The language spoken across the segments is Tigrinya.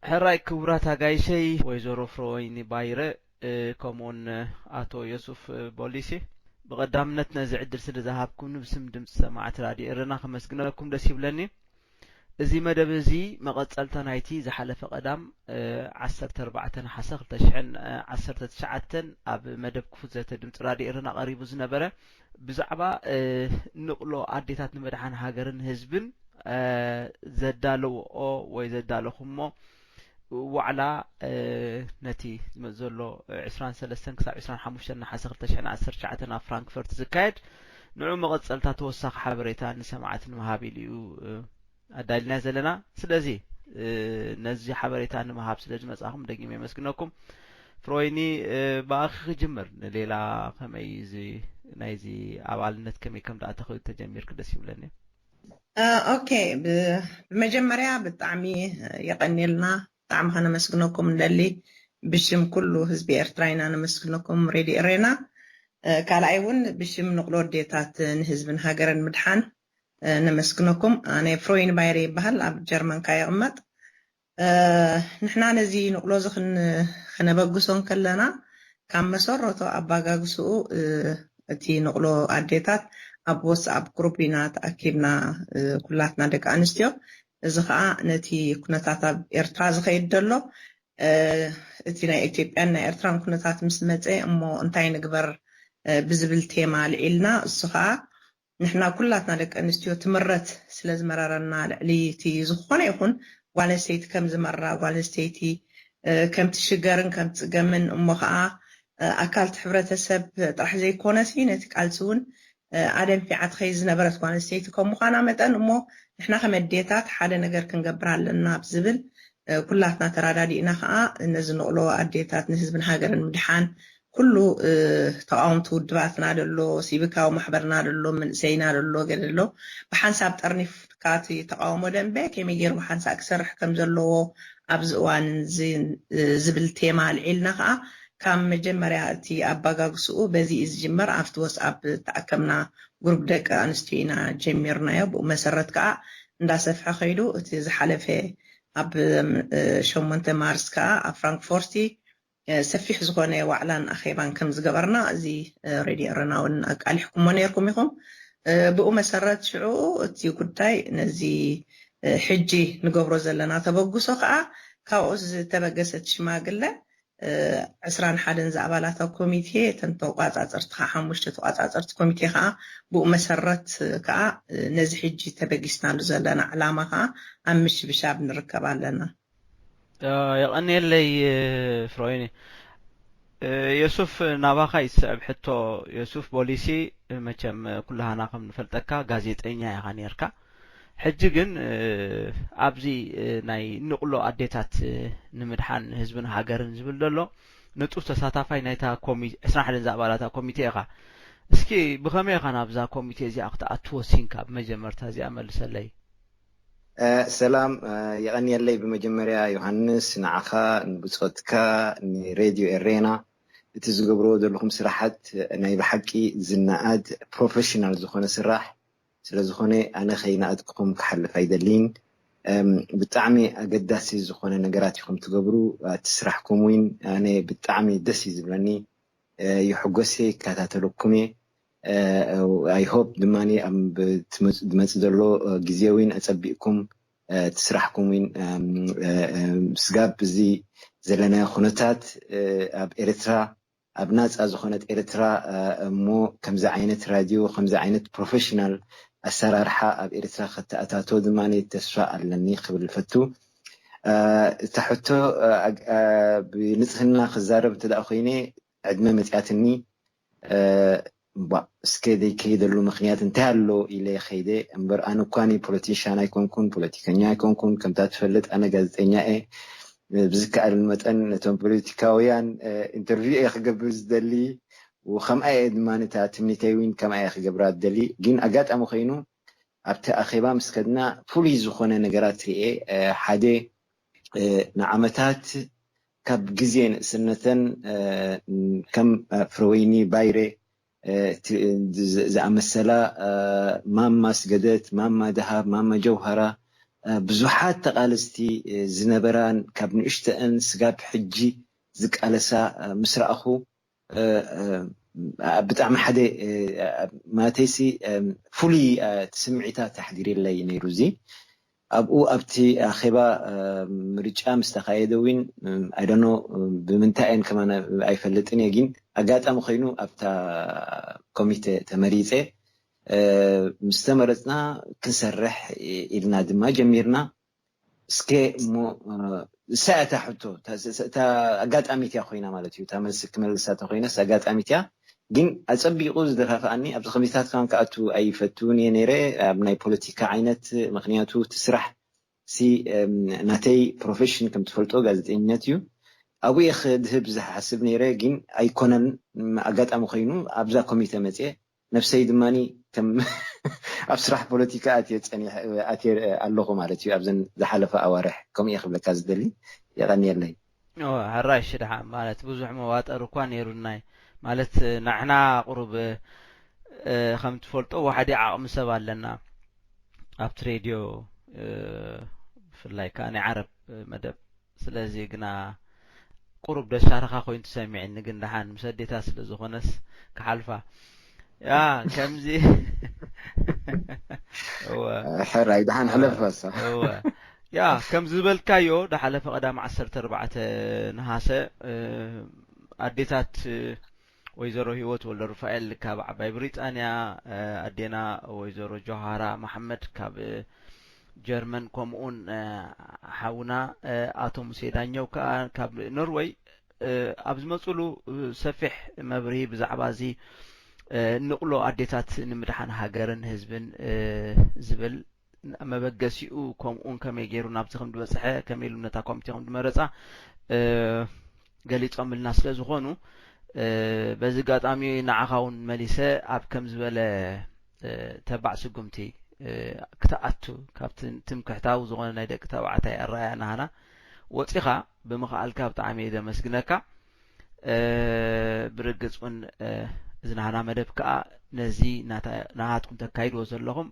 ሕራይ ክቡራት ኣጋይሸይ፣ ወይዘሮ ፍረወይኒ ባይረ፣ እ፣ ከምኡውን፣ እ፣ ኣቶ ዮሱፍ፣ እ፣ ቦሊሲ፣ ብቐዳምነት ነዚ ዕድል ስለ ዝሃብኩምኒ ብስም ድምፂ ሰማዕቲ ራድዮ ኤረና ከመስግነኩም ደስ ይብለኒ። እዚ መደብ እዚ መቐጸልታ ናይቲ ዝሓለፈ ቀዳም፣ እ፣ ዓሰርተ ኣርባዕተ ነሓሰ ክልተ ሽሕን ዓሰርተ ትሽዓተን ኣብ መደብ ክፉት ዘተ ድምፂ ራድዮ ኤረና ቀሪቡ ዝነበረ ብዛዕባ፣ እ፣ ንቕሎ ኣዴታት ንምድሓን ሃገርን ህዝብን፣ እ፣ ዘዳለውኦ ወይ ዘዳለኹሞ ዋዕላ፣ እ፣ ነቲ ዝመጽእ ዘሎ ዕስራን ሰለስተን ክሳብ ዕስራን ሓሙሽተን ነሓሰ ክልተ ሽሕን ዓሰርተ ትሽዓተን ኣብ ፍራንክፈርት ዝካየድ፣ ንዑ መቐጸልታ ተወሳኺ ሓበሬታ ንሰማዕቲ ንምሃብ ኢሉ እዩ፣ እ፣ ኣዳሊና ዘለና። ስለዚ፣ እ፣ ነዚ ሓበሬታ ንምሃብ ስለ ዝመጻኹም ደጊም የመስግነኩም። ፍሮይኒ፣ እ፣ ብኣኺ ክጅምር። ንሌላ ከመይ እዚ ናይዚ ኣባልነት ከመይ ከም ደኣ ተኽእሉ ተጀሚርክ ደስ ይብለኒ። እ፣ ኦኬ፣ ብ-፣ ብመጀመርያ ብጣዕሚ የቐንየልና፣ ብጣዕሚ ከነመስግነኩም እንደሊ። ብሽም ኩሉ ህዝቢ ኤርትራ ኢና ነመስግነኩም፣ ሬድዮ ኤሬና። እ፣ ካልኣይ እውን ብሽም ንቕሎ ኣዴታት ንህዝብን ሃገርን ምድሓን፣ እ፣ ነመስግነኩም። ኣነ ፍሮይን ባይረ ይበሃል፣ ኣብ ጀርመን ከኣ ይቕመጥ። እ፣ ንሕና ነዚ ንቕሎ እዚ ክን-፣ ክነበግሶ እንከለና፣ ካብ መሰረቱ ኣባጋግስኡ፣ እ፣ እቲ ንቕሎ ኣዴታት ኣብ ዋትስኣፕ ግሩፕ ኢና ተኣኪብና፣ እ፣ ኩላትና ደቂ ኣንስትዮ። እዚ ኸኣ ነቲ ኩነታት ኣብ ኤርትራ ዝኸይድ ዘሎ፣ እ፣ እቲ ናይ ኢትዮጵያን ናይ ኤርትራን ኩነታት ምስ መጸ፣ እሞ እንታይ ንግበር፣ እ፣ ብዝብል ቴማ ኣልዒልና። እሱ ኸኣ ንሕና ኩላትና ደቂ ኣንስትዮ ትምረት ስለ ዝመረረና፣ ልዕሊ እቲ ዝኾነ ይኹን ጓል ኣንስተይቲ ከም ዝመራ፣ ጓል ኣንስተይቲ፣ እ፣ ከም ትሽገርን ከም ትጽገምን፣ እሞ ኸኣ፣ እ፣ ኣካል እቲ ሕብረተሰብ ጥራሕ ዘይኮነሲ፣ ነቲ ቃልሲ እውን፣ እ፣ ኣደንፊዓ ትኸይድ ዝነበረት ጓል ኣንስተይቲ ከም ምዃና መጠን፣ እሞ ንሕና ከም ኣዴታት ሓደ ነገር ክንገብር ኣለና ኣብ ዝብል፣ እ፣ ኩላትና ተራዳዲእና ኸኣ ነዚ ንቕሎ ኣዴታት ንህዝብን ሃገርን ምድሓን ኩሉ፣ እ፣ ተቓወምቲ ውድባትና ደሎ፣ ሲቪካዊ ማሕበርና ደሎ፣ መንእሰይና ደሎ፣ ገለ ደሎ፣ ብሓንሳብ ጠርኒፍካ እቲ ተቓውሞ ደንበ ከመይ ገይሩ ብሓንሳእ ክሰርሕ ከም ዘለዎ ኣብዚ እዋን እዚ፣ እ፣ ዝብል ቴማ ኣልዒልና ኸኣ ካብ መጀመርያ እቲ ኣባጋግስኡ በዚ እዩ ዝጅመር። ኣብቲ ዋትስኣፕ ዝተኣከብና ግሩፕ ደቂ ኣንስትዮ ኢና ጀሚርናዮ። ብኡ መሰረት ከኣ እንዳሰፍሐ ከይዱ እቲ ዝሓለፈ ኣብ፣ እ፣ ሸሞንተ ማርስ ከኣ ኣብ ፍራንክፎርቲ፣ እ፣ ሰፊሕ ዝኾነ ዋዕላን ኣኼባን ከም ዝገበርና እዚ፣ እ፣ ሬድዮ ኤረና እውን ኣቃሊሕኩሞ ነይርኩም ኢኹም። እ፣ ብኡ መሰረት ሽዑ እቲ ጉዳይ ነዚ፣ እ፣ ሕጂ ንገብሮ ዘለና ተበግሶ ከኣ ካብኡ ዝተበገሰት ሽማግለ፣ እ፣ ዕስራን ሓደን ዝኣባላታ ኮሚቴ፣ እተን ተቋጻጸርቲ ከኣ ሓሙሽተ ተቋጻጸርቲ ኮሚቴ ከኣ ብኡ መሰረት ከኣ፣ እ፣ ነዚ ሕጂ ተበጊስናሉ ዘለና ዕላማ ከኣ ኣብ ምሽብሻብ ንርከብ ኣለና። እ፣ የቐንየለይ፣ እ፣ ፍሮይኒ። እ፣ የሱፍ፣ ናባኻ ይስዕብ ሕቶ። የሱፍ ቦሊሲ፣ መቸም ኩላህና ከም ንፈልጠካ ጋዜጠኛ ኢኻ ነርካ። ሕጂ ግን፣ እ፣ ኣብዚ፣ እ፣ ናይ ንቕሎ ኣዴታት፣ እ፣ ንምድሓን ህዝብን ሃገርን ዝብል ዘሎ ንጡፍ ተሳታፋይ ናይታ ኮሚ-፣ ዕስራን ሓደን ዝኣባላታ ኮሚቴ ኢኻ። እስኪ ብኸመይ ኢኻ ናብዛ ኮሚቴ እዚኣ ክትኣቱ ወሲንካ? ብመጀመርታ እዚኣ መልሰለይ። እ፣ ሰላም፣ እ፣ የቐንየለይ ብመጀመርያ ዮሃንስ፣ ንዓኻ፣ ንብጾትካ፣ ንሬድዮ ኤሬና፣ እቲ ዝገብርዎ ዘለኹም ስራሓት ናይ ብሓቂ ዝነኣድ ፕሮፌሽናል ዝኾነ ስራሕ ስለ ዝኾነ ኣነ ከይነኣድኩኹም ክሓልፍ ኣይደልይን። እም፣ ብጣዕሚ ኣገዳሲ ዝኾነ ነገራት ኢኹም ትገብሩ። እቲ ስራሕኩም እውን ኣነ ብጣዕሚ ደስ እዩ ዝብለኒ። እ፣ ይሕጎስ እየ፣ ይከታተለኩም እየ። እ፣ I hope ድማ ኣብ ትመጽ-፣ ዝመጽእ ዘሎ፣ እ፣ ግዜ እውን ኣጸቢቕኩም፣ እ፣ እቲ ስራሕኩም እውን፣ እም፣ እ፣ እ፣ ስጋብ እዚ ዘለናዮ ኩነታት፣ እ፣ ኣብ ኤርትራ፣ ኣብ ናጻ ዝኾነት ኤርትራ፣ እ፣ እሞ ከምዚ ዓይነት ራድዮ፣ ከምዚ ዓይነት ፕሮፌሽናል ኣሰራርሓ ኣብ ኤርትራ ከተኣታቶ ድማ ተስፋ ኣለኒ ክብል ፈቱ። እ፣ እታ ሕቶ፣ እ፣ ኣግ-፣ እ፣ ብንጽህና ክዛረብ እንተ ደኣ ኮይነ፣ ዕድመ መጽያትኒ፣ እ፣ እባ፣ እስከ ዘይከይደሉ ምኽንያት እንታይ ኣሎ ኢለ ከይደ። እምበር ኣነ እኳ ፖለቲሻን ኣይኮንኩን፣ ፖለቲከኛ ኣይኮንኩን። ከምታ ትፈልጥ ኣነ ጋዜጠኛ እየ። ብዝከኣል መጠን ነቶም ፖለቲካውያን፣ እ፣ ኢንተርቪው እየ ክገብር ዝደሊ። ወከምኣ እየ ድማ ነታ ትምኒተይ እውን ከምኣ እየ ክገብራ ዝደሊ። ግን ኣጋጣሚ ኮይኑ ኣብቲ ኣኼባ ምስ ከድና ፍሉይ ዝኾነ ነገራት ርኤ። እ፣ ሓደ፣ እ፣ ንዓመታት ካብ ግዜ ንእስነተን፣ እ፣ ከም፣ እ፣ ፍረወይኒ ባይረ፣ እ፣ ት-፣ ዝ-፣ ዝኣመሰላ፣ እ፣ ማማ ስገደት፣ ማማ ደሃብ፣ ማማ ጀውሃራ፣ ብዙሓት ተቓለስቲ ዝነበራን ካብ ንእሽተአን ስጋብ ሕጂ ዝቃለሳ ምስ ረኣኹ ብጣዕሚ ሓደ ማለተይሲ ፍሉይ ስምዒታት ኣሕዲርለይ ነይሩ። እዚ ኣብኡ ኣብቲ ኣኼባ ምርጫ ምስ ተኻየደ እውን ኣይደኖ ብምንታይ እየን ከማን ኣይፈልጥን እየ፣ ግን ኣጋጣሚ ኮይኑ ኣብታ ኮሚቴ ተመሪፀ። ምስ ተመረፅና ክንሰርሕ ኢልና ድማ ጀሚርና። እስከ እሞ እሳ እታ ሕቶ እታ ኣጋጣሚት እያ ኮይና ማለት እዩ። እታ መልሲ ክመልሳ ተኮይነስ ኣጋጣሚት እያ። ግን ኣጸቢቑ ዝደፋፍኣኒ ኣብዚ ኮሚቴታት ከማን ክኣቱ ኣይፈትውን እየ ነይረ፣ ኣብ ናይ ፖለቲካ ዓይነት። ምክንያቱ እቲ ስራሕ ሲ ናተይ ፕሮፌሽን ከም ትፈልጦ ጋዜጠኝነት እዩ። ኣብኡ እየ ክድህብ ዝሓስብ ነይረ፣ ግን ኣይኮነን። ኣጋጣሚ ኮይኑ ኣብዛ ኮሚቴ መፅየ። ነፍሰይ ድማ ከም ኣብ ስራሕ ፖለቲካ ኣትየ ፀኒሐ ኣትየ ኣለኹ ማለት እዩ። ኣብዘን ዝሓለፈ ኣዋርሕ ከምኡ እየ ክብለካ ዝደሊ። የቐንየለይ። ሕራይ ሽድሓ ማለት ብዙሕ መዋጠር እኳ ነይሩናይ ማለት ንሕና ቁሩብ ከም ትፈልጦ ዋሕዲ ዓቕሚ ሰብ ኣለና ኣብቲ ሬድዮ፣ ብፍላይ ከዓ ናይ ዓረብ መደብ። ስለዚ ግና ቁሩብ ደሻርኻ ኮይኑ ተሰሚዕኒ፣ ግን ደሓን ምስ ኣዴታት ስለ ዝኾነስ ክሓልፋ። ያ ከምዚ ሕራይ ደሓን ሕለፍ። ያ ከም ዝበልካዮ፣ ዳሓለፈ ቀዳም ዓሰርተ ኣርባዕተ ነሃሰ ኣዴታት ወይዘሮ ሂወት ወልደሩፋኤል ካብ ዓባይ ብሪጣንያ፣ ኣዴና ወይዘሮ ጆሃራ መሓመድ ካብ ጀርመን፣ ከምኡውን ሓውና ኣቶ ሙሴ ዳኘው ከዓ ካብ ኖርወይ ኣብ ዝመፅሉ ሰፊሕ መብርሂ ብዛዕባ እዚ ንቕሎ ኣዴታት ንምድሓን ሃገርን ህዝብን ዝብል መበገሲኡ ከምኡውን ከመይ ገይሩ ናብዚ ከም ዝበፅሐ ከመይ ኢሉ ነታ ኮሚቴ ከም ዝመረፃ ገሊፆምልና ስለ ዝኾኑ በዚ ኣጋጣሚ ንዓኻ እውን መሊሰ ኣብ ከም ዝበለ ተባዕ ስጉምቲ ክትኣቱ ካብቲ ትምክሕታዊ ዝኾነ ናይ ደቂ ተባዕታይ ኣረኣያ ናህና ወፂኻ ብምኽኣልካ ብጣዕሚ እየ ዘመስግነካ። ብርግፅ እውን እዚ ናህና መደብ ከዓ ነዚ ናሃትኩም ተካይድዎ ዘለኹም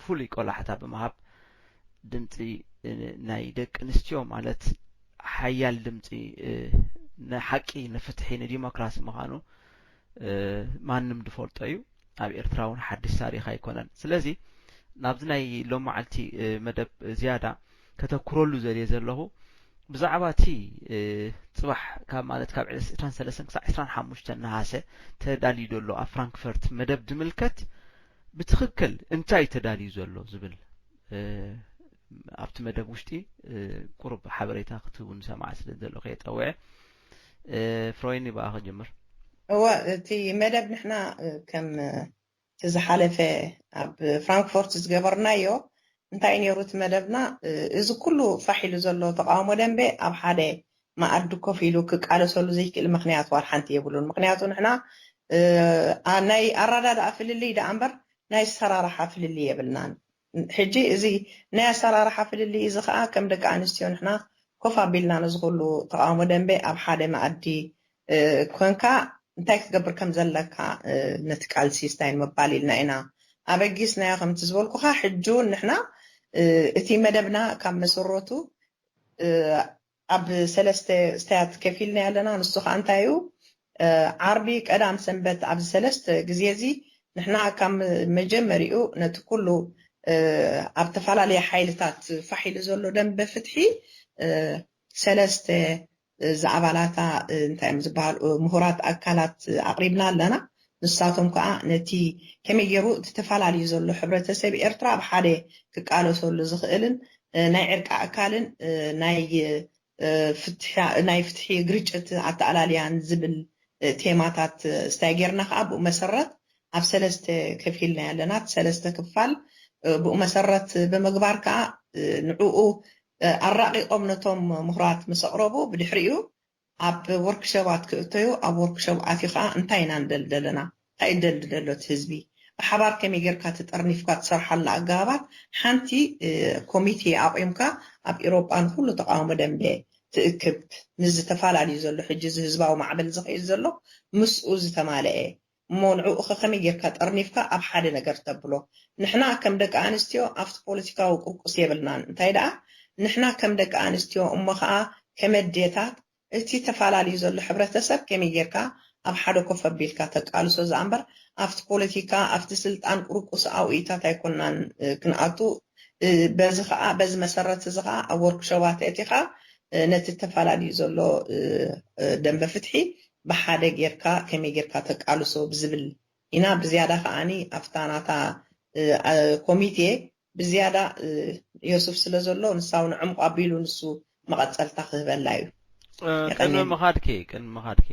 ፍሉይ ቆላሕታ ብምሃብ ድምፂ ናይ ደቂ ኣንስትዮ ማለት ሓያል ድምፂ ንሓቂ ንፍትሒ ንዲሞክራሲ ምዃኑ ማንም ዝፈልጦ እዩ። ኣብ ኤርትራ እውን ሓድሽ ታሪኽ ኣይኮነን። ስለዚ ናብዚ ናይ ሎም መዓልቲ መደብ ዝያዳ ከተኩረሉ ዘልየ ዘለኹ ብዛዕባ እቲ ፅባሕ ካብ ማለት ካብ ዕስራን ሰለስተን ክሳብ ዕስራን ሓሙሽተን ነሃሰ ተዳልዩ ዘሎ ኣብ ፍራንክፈርት መደብ ዝምልከት ብትኽክል እንታይ ተዳልዩ ዘሎ ዝብል ኣብቲ መደብ ውሽጢ ቁሩብ ሓበሬታ ክትህቡ ንሰማዕ ስለ ዘለኹ የጠውዐ። ፍሮይኒ ብኣ ክጅምር። እወ፣ እቲ መደብ ንሕና ከም እቲ ዝሓለፈ ኣብ ፍራንክፎርት ዝገበርናዮ እንታይ ነይሩ እቲ መደብና፣ እዚ ኩሉ ፋሕ ኢሉ ዘሎ ተቃውሞ ደንበ ኣብ ሓደ መኣዲ ኮፍ ኢሉ ክቃለሰሉ ዘይክእል ምክንያት ዋላ ሓንቲ የብሉን። ምክንያቱ ንሕና ናይ ኣረዳድኣ ፍልልይ ደኣ እምበር ናይ ኣሰራርሓ ፍልልይ የብልናን። ሕጂ እዚ ናይ ኣሰራርሓ ፍልልይ እዚ ከዓ ከም ደቂ ኣንስትዮ ንሕና ኮፍ ኣቢልና ነዚ ኩሉ ተቃውሞ ደንበ ኣብ ሓደ መኣዲ ኮንካ እንታይ ክትገብር ከም ዘለካ ነቲ ቃልሲ ስታይ ንምባል ኢልና ኢና ኣበጊስናዮ። ከምቲ ዝበልኩኻ ሕጂ እውን ንሕና እቲ መደብና ካብ መሰረቱ ኣብ ሰለስተ ስታያት ከፊልና ኣለና። ንሱ ከዓ እንታይ እዩ? ዓርቢ፣ ቀዳም፣ ሰንበት ኣብዚ ሰለስተ ግዜ እዚ ንሕና ካብ መጀመሪኡ ነቲ ኩሉ ኣብ ተፈላለየ ሓይልታት ፋሕ ኢሉ ዘሎ ደንበ ፍትሒ ሰለስተ ዝኣባላታ እንታይ እዮም ዝበሃሉ ምሁራት ኣካላት ኣቕሪብና ኣለና። ንሳቶም ከዓ ነቲ ከመይ ገይሩ እቲ ተፈላለዩ ዘሎ ሕብረተሰብ ኤርትራ ኣብ ሓደ ክቃለሰሉ ዝኽእልን ናይ ዕርቂ ኣካልን ናይ ፍትሒ ናይ ፍትሒ ግርጭት ኣተኣላልያን ዝብል ቴማታት ስታይ ጌርና ከዓ ብኡ መሰረት ኣብ ሰለስተ ከፊልና ኣለና። ሰለስተ ክፋል ብኡ መሰረት ብምግባር ከዓ ንዕኡ ኣራቂቆም ነቶም ምሁራት ምስ ኣቕረቡ ብድሕሪኡ ኣብ ወርክሸባት ክእተዩ ኣብ ወርክሸብ ኣትዩ ከዓ እንታይ ኢና ንደሊ ዘለና እንታይ ይደሊ ደሎ እቲ ህዝቢ ብሓባር ከመይ ጌርካ ተጠርኒፍካ ትሰርሓላ ኣገባባት ሓንቲ ኮሚቴ ኣቑምካ ኣብ ኤሮጳ ንኩሉ ተቃውሞ ደንበ ትእክብ ንዝተፈላለዩ ዘሎ ሕጂ እዚ ህዝባዊ ማዕበል ዝኸይድ ዘሎ ምስኡ ዝተማለአ እሞ ንዕኡ ከ ከመይ ጌርካ ጠርኒፍካ ኣብ ሓደ ነገር ተብሎ? ንሕና ከም ደቂ ኣንስትዮ ኣብቲ ፖለቲካዊ ቁርቁስ የብልናን። እንታይ ደኣ ንሕና ከም ደቂ ኣንስትዮ እሞ ኸኣ ከም ኣዴታት እቲ ተፈላለዩ ዘሎ ሕብረተሰብ ከመይ ጌርካ ኣብ ሓደ ኮፍ ኣቢልካ ተቃልሶ ዝኣ እምበር ኣብቲ ፖለቲካ ኣብቲ ስልጣን ቁርቁስ ኣውኢታት ኣይኮናን ክንኣቱ። በዚ ከዓ በዚ መሰረት እዚ ከዓ ኣብ ወርክሾባት ኣእቲኻ ነቲ ተፈላለዩ ዘሎ ደንበ ፍትሒ ብሓደ ጌርካ ከመይ ጌርካ ተቃልሶ ብዝብል ኢና ብዝያዳ ከዓኒ ኣብታ ናታ ኮሚቴ ብዝያዳ ዮሱፍ ስለ ዘሎ ንሳ እውን ዕምቆ ኣቢሉ ንሱ መቐፀልታ ክህበላ እዩ። ቅድሚ ምኻድኪ ቅድሚ ምኻድኪ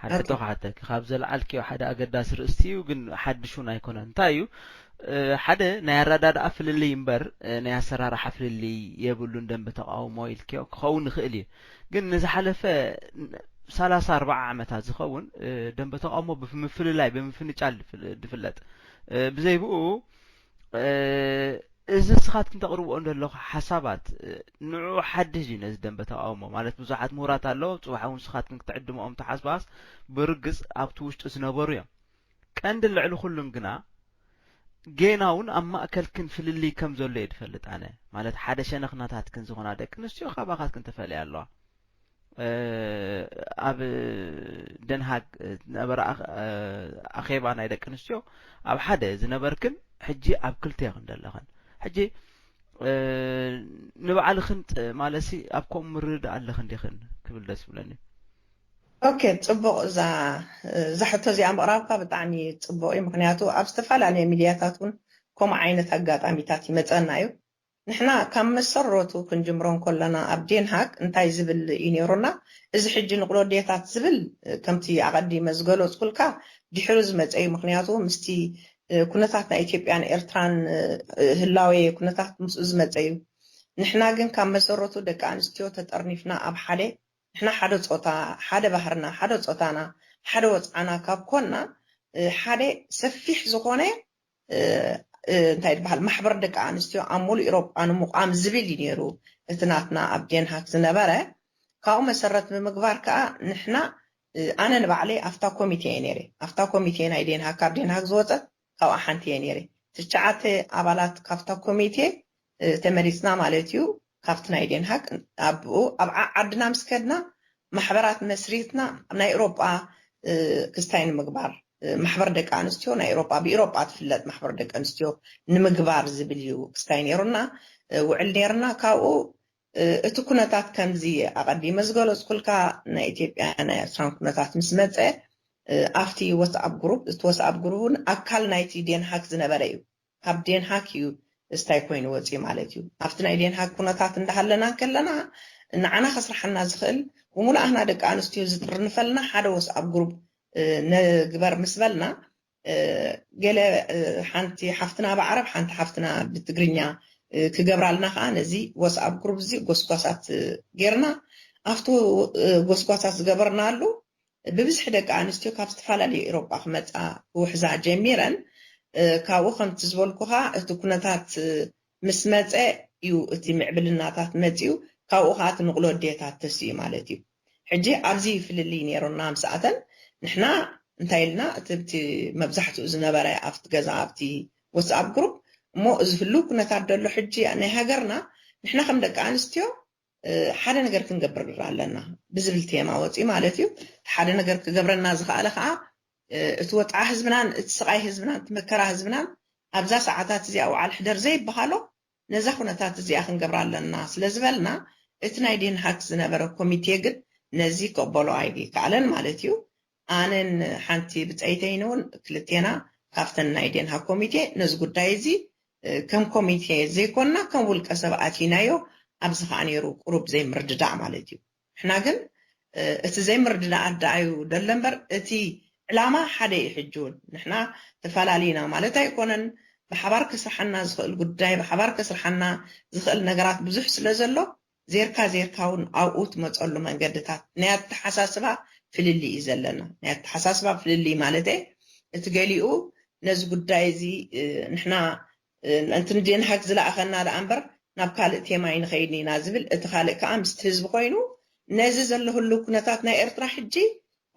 ሓደ ሕቶ ክሓተኪ ካብ ዘልዓልኪዮ ሓደ ኣገዳሲ ርእስቲ እዩ ግን ሓድሽ እውን ኣይኮነን እንታይ እዩ ሓደ ናይ ኣረዳድኣ ፍልልይ እምበር ናይ ኣሰራርሓ ፍልልይ የብሉን ደንበ ተቃውሞ ኢልኪዮ ክኸውን ይኽእል እዩ ግን ንዝሓለፈ ሰላሳ ኣርባዓ ዓመታት ዝኸውን ደንበ ተቃውሞ ብምፍልላይ ብምፍንጫል ድፍለጥ ብዘይ ብኡ እዚ ንስኻትክን ተቕርብኦ እንደለኹ ሓሳባት ንዑ ሓድሽ እዩ ነዚ ደንበ ተቃውሞ ማለት ብዙሓት ምሁራት ኣለዉ ፅባሕ እውን ንስኻትክን ክትዕድመኦም ተሓስባስ ብርግፅ ኣብቲ ውሽጢ ዝነበሩ እዮም ቀንዲ ልዕሊ ኩሉን ግና ጌና እውን ኣብ ማእከልክን ፍልልይ ከም ዘሎ እየ ዝፈልጥ ኣነ ማለት ሓደ ሸነኽ ናታትክን ዝኾና ደቂ ኣንስትዮ ካባኻትክን ተፈልያ ኣለዋ ኣብ ደንሃግ ነበረ ኣኼባ ናይ ደቂ ኣንስትዮ ኣብ ሓደ ዝነበርክን ሕጂ ኣብ ክልተ ይኽን ዘለኽን ሕጂ ንባዕልኽን ማለሲ ኣብ ከምኡ ምርድእ ኣለኽን ዲኽን ክብል ደስ ይብለኒ ኦኬ ፅቡቕ እዛ እዛ ሕቶ እዚኣ ምቕራብካ ብጣዕሚ ፅቡቕ እዩ ምክንያቱ ኣብ ዝተፈላለዩ ሚድያታት እውን ከምኡ ዓይነት ኣጋጣሚታት ይመፀና እዩ ንሕና ካብ መሰረቱ ክንጅምሮ እንከለና ኣብ ዴንሃግ እንታይ ዝብል እዩ ነይሩና? እዚ ሕጂ ንቕሎ ኣዴታት ዝብል ከምቲ ኣቐዲመ ዝገለፅኩልካ ድሕሪ ዝመፀ እዩ። ምኽንያቱ ምስቲ ኩነታት ናይ ኢትዮጵያን ኤርትራን ህላዌ ኩነታት ምስኡ ዝመፀ እዩ። ንሕና ግን ካብ መሰረቱ ደቂ ኣንስትዮ ተጠርኒፍና ኣብ ሓደ ንሕና ሓደ ፆታ ሓደ ባህርና ሓደ ፆታና ሓደ ወፅዓና ካብ ኮና ሓደ ሰፊሕ ዝኾነ እንታይ ዝበሃል ማሕበር ደቂ ኣንስትዮ ኣብ ሙሉእ ኤሮጳ ንምቋም ዝብል እዩ ነይሩ እቲ ናትና ኣብ ዴንሃክ ዝነበረ ካብኡ መሰረት ብምግባር ከዓ ንሕና ኣነ ንባዕለይ ኣብታ ኮሚቴ እየ ነይረ ኣብታ ኮሚቴ ናይ ዴንሃክ ካብ ዴንሃክ ዝወፀት ካብኣ ሓንቲ እየ ነይረ ትሽዓተ ኣባላት ካብታ ኮሚቴ ተመሪፅና ማለት እዩ ካብቲ ናይ ዴንሃክ ኣብኡ ኣብ ዓድና ምስ ከድና ማሕበራት መስሪትና ናይ ኤሮጳ ክስታይ ንምግባር ማሕበር ደቂ ኣንስትዮ ናይ ኤሮጳ ብኤሮጳ ትፍለጥ ማሕበር ደቂ ኣንስትዮ ንምግባር ዝብል እዩ ክስታይ ነይሩና ውዕል ነይርና ካብኡ እቲ ኩነታት ከምዚ ኣቐዲመ ዝገለፅኩልካ ናይ ኢትዮጵያ ናይ ኤርትራን ኩነታት ምስ መፀ ኣብቲ ወትኣፕ ግሩፕ እቲ ወትኣፕ ግሩፕ እውን ኣካል ናይቲ ዴንሃክ ዝነበረ እዩ ካብ ዴንሃክ እዩ ስታይ ኮይኑ ወፂኡ ማለት እዩ ኣብቲ ናይ ዴንሃክ ኩነታት እንዳሃለና ከለና ንዓና ከስርሓና ዝኽእል ብምሉኣህና ደቂ ኣንስትዮ ዝጥርንፈልና ሓደ ወትኣፕ ግሩፕ ንግበር ምስ በልና ገለ ሓንቲ ሓፍትና ብዓረብ ሓንቲ ሓፍትና ብትግርኛ ክገብራልና ከዓ ነዚ ወትኣፕ ግሩፕ እዚ ጎስጓሳት ጌርና ኣብቲ ጎስጓሳት ዝገበርናሉ ብብዝሒ ደቂ ኣንስትዮ ካብ ዝተፈላለዩ ኤሮጳ ክመፃ ክውሕዛ ጀሚረን ካብኡ ከምቲ ዝበልኩኻ እቲ ኩነታት ምስ መፀ እዩ እቲ ምዕብልናታት መፂኡ ካብኡ ከዓ እቲ ንቕሎ ኣዴታት ተስኡ ማለት እዩ ሕጂ ኣብዚ ፍልልይ ነይሩና ምስኣተን ንሕና እንታይ ኢልና እቲ ብቲ መብዛሕትኡ ዝነበረ ኣብቲ ገዛ ኣብቲ ወትስኣፕ ግሩፕ እሞ እዚ ህልው ኩነታት ደሎ ሕጂ ናይ ሃገርና ንሕና ከም ደቂ ኣንስትዮ ሓደ ነገር ክንገብር ኣለና ብዝብል ቴማ ወፂኡ ማለት እዩ ሓደ ነገር ክገብረና ዝኽኣለ ከዓ እቲ ወፅዓ ህዝብናን እቲ ስቓይ ህዝብናን እቲ መከራ ህዝብናን ኣብዛ ሰዓታት እዚኣ ውዓል ሕደር ዘይበሃሎ ነዛ ኩነታት እዚኣ ክንገብራ ኣለና ስለ ዝበልና እቲ ናይ ዴንሃክ ዝነበረ ኮሚቴ ግን ነዚ ክቕበሎ ኣይከኣለን ማለት እዩ ኣነን ሓንቲ ብፀይተይን እውን ክልቴና ካብተን ናይ ዴንሃክ ኮሚቴ ነዚ ጉዳይ እዚ ከም ኮሚቴ ዘይኮንና ከም ውልቀ ሰብ ኣቲናዮ ኣብዚ ከዓ ነይሩ ቁሩብ ዘይምርድዳእ ማለት እዩ ንሕና ግን እቲ ዘይምርድዳእ ኣዳኣዩ ደሎ እምበር እቲ ዕላማ ሓደ እዩ ሕጂ እውን ንሕና ተፈላለዩና ማለት ኣይኮነን ብሓባር ከስርሓና ዝኽእል ጉዳይ ብሓባር ከስርሓና ዝኽእል ነገራት ብዙሕ ስለ ዘሎ ዜርካ ዜርካ እውን ኣብኡ ትመፀሉ መንገድታት ናይ ኣተሓሳስባ ፍልልይ እዩ ዘለና ናይ ኣተሓሳስባ ፍልልይ ማለት እቲ ገሊኡ ነዚ ጉዳይ እዚ ንሕና እንትን ዴንሃክ ዝለኣኸና ደኣ እምበር ናብ ካልእ ቴማ ይንኸይድ ኢና ዝብል እቲ ካልእ ከዓ ምስቲ ህዝቢ ኮይኑ ነዚ ዘሎ ህሉ ኩነታት ናይ ኤርትራ ሕጂ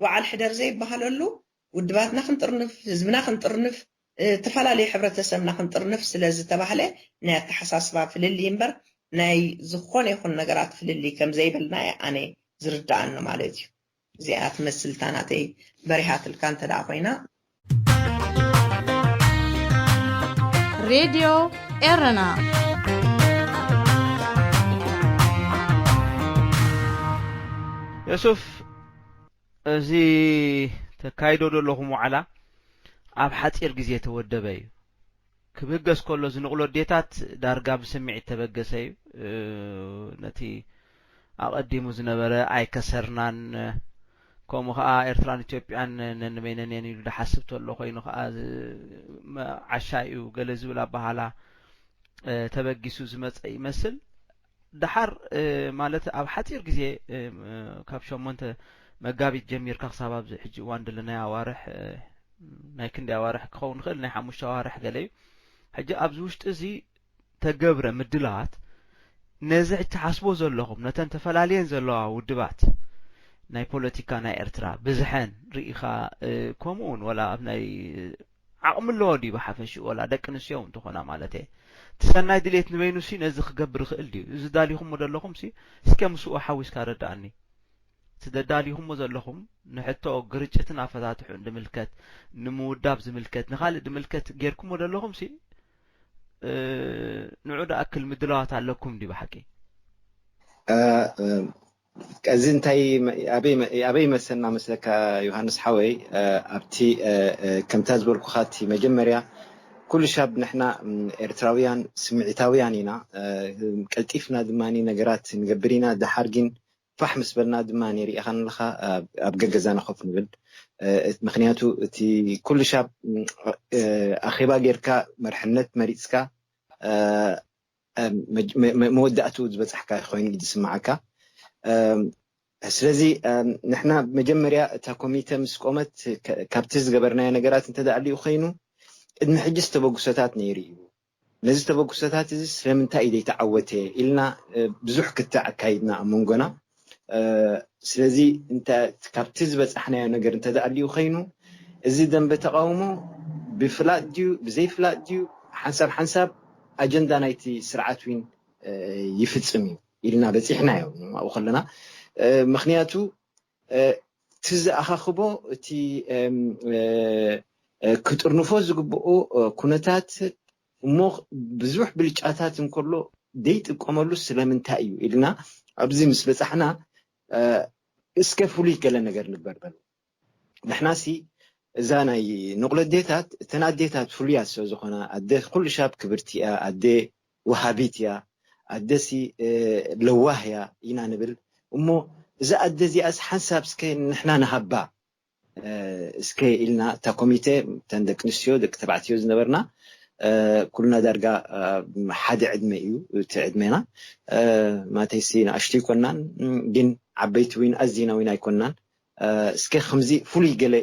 በዓል ሕደር ዘይበሃለሉ ውድባትና ክንጥርንፍ፣ ህዝብና ክንጥርንፍ፣ ዝተፈላለዩ ሕብረተሰብና ክንጥርንፍ ስለ ዝተባህለ ናይ ኣተሓሳስባ ፍልልይ እምበር ናይ ዝኾነ ይኹን ነገራት ፍልልይ ከም ዘይብልና ኣነ ዝርዳኣኒ ማለት እዩ። እዚኣ ትመስል እታ ናተይ በሪሃትልካ እንተ ደኣ ኮይና። ሬድዮ ኤረና። የሱፍ፣ እዚ ተካይዶ ዘለኹም ዋዕላ ኣብ ሓፂር ግዜ ተወደበ እዩ። ክብህገስ ከሎ ዝንቕሎ ኣዴታት ዳርጋ ብስምዒት ተበገሰ እዩ። ነቲ ኣቐዲሙ ዝነበረ ኣይከሰርናን፣ ከምኡ ከዓ ኤርትራን ኢትዮጵያን ነንበይነን እየን ኢሉ ዝሓስብ ተሎ ኮይኑ ከዓ ዓሻ እዩ ገለ ዝብል ኣባሃላ ተበጊሱ ዝመፀ ይመስል። ደሓር ማለት ኣብ ሓፂር ግዜ ካብ ሸሞንተ መጋቢት ጀሚርካ ክሳብ ኣብዚ ሕጂ እዋን ዘለናዮ ኣዋርሕ ናይ ክንደይ ኣዋርሕ ክኸውን ይኽእል፣ ናይ ሓሙሽተ ኣዋርሕ ገለ እዩ። ሕጂ ኣብዚ ውሽጢ እዚ ተገብረ ምድላዋት ነዚ ሕጂ ትሓስቦ ዘለኹም ነተን ተፈላለየን ዘለዋ ውድባት ናይ ፖለቲካ ናይ ኤርትራ ብዝሐን ርኢኻ ከምኡ እውን ወላ ኣብ ናይ ዓቕሚ ኣለዎ ድዩ ብሓፈሽኡ ወላ ደቂ ኣንስትዮ እውን እንተኾና ማለት እየ እቲ ሰናይ ድሌት ንበይኑ ሲ ነዚ ክገብር ይኽእል ድዩ? እዚ ዳሊኹሞ ዘለኹም ሲ እስከ ምስኡ ሓዊስካ ረዳኣኒ። እቲ ደዳሊኹሞ ዘለኹም ንሕቶ ግርጭትን ኣፈታትሑን ዝምልከት ንምውዳብ ዝምልከት ንኻልእ ዝምልከት ጌርኩሞ ዘለኹም ሲ ንዑ ደኣክል ምድላዋት ኣለኩም ድዩ ብሓቂ? እዚ እንታይ ኣበይ መሰና መስለካ ዮሃንስ ሓወይ? ኣብቲ ከምታ ዝበልኩኻ እቲ መጀመርያ ኩሉ ሻብ ንሕና ኤርትራውያን ስምዒታውያን ኢና። ቀልጢፍና ድማ ነገራት ንገብር ኢና። ደሓር ግን ፋሕ ምስ በልና ድማ ሪኢኻን ኣለኻ ኣብ ገገዛና ኮፍ ንብል። ምክንያቱ እቲ ኩሉ ሻብ ኣኼባ ጌርካ መርሕነት መሪፅካ መወዳእቱ ዝበፃሕካ ኮይኑ እዩ ዝስማዓካ። ስለዚ ንሕና መጀመርያ እታ ኮሚተ ምስ ቆመት ካብቲ ዝገበርናዮ ነገራት እንተደኣ ኣልዩ ኮይኑ ቅድሚ ሕጂ ዝተበግሶታት ነይሩ እዩ። ነዚ ተበግሶታት እዚ ስለምንታይ እዩ ዘይተዓወተ ኢልና ብዙሕ ክትዕ ኣካይድና ኣብ መንጎና። ስለዚ ካብቲ ዝበፃሕናዮ ነገር እንተደኣ ኣልዩ ኮይኑ እዚ ደንበ ተቃውሞ ብፍላጥ ድዩ ብዘይፍላጥ ድዩ ሓንሳብ ሓንሳብ ኣጀንዳ ናይቲ ስርዓት ዊን ይፍፅም እዩ ኢልና በፂሕናዮ ኣብኡ ከለና። ምክንያቱ እቲ ዝኣኻኽቦ እቲ ክጥርንፎ ዝግብኦ ኩነታት እሞ ብዙሕ ብልጫታት እንከሎ ዘይጥቀመሉ ስለምንታይ እዩ ኢልና ኣብዚ ምስ በፃሕና እስከ ፍሉይ ገለ ነገር ንግበር በሉ። ንሕናሲ እዛ ናይ ንቕሎ ኣዴታት እተን ኣዴታት ፍሉያት ስለ ዝኾና ኣደ ኩሉ ሻብ ክብርቲ እያ፣ ኣደ ወሃቢት እያ፣ ኣደሲ ለዋህ እያ ኢና ንብል። እሞ እዛ ኣደ እዚኣስ ሓንሳብ እስከ ንሕና ንሃባ እስከ ኢልና እታ ኮሚቴ እተን ደቂ ኣንስትዮ ደቂ ተባዕትዮ ዝነበርና ኩልና ዳርጋ ሓደ ዕድመ እዩ እቲ ዕድሜና። ማተይሲ ንኣሽቱ ኣይኮናን ግን ዓበይቲ እውን ኣዚና እውን ኣይኮናን። እስከ ከምዚ ፍሉይ ገለ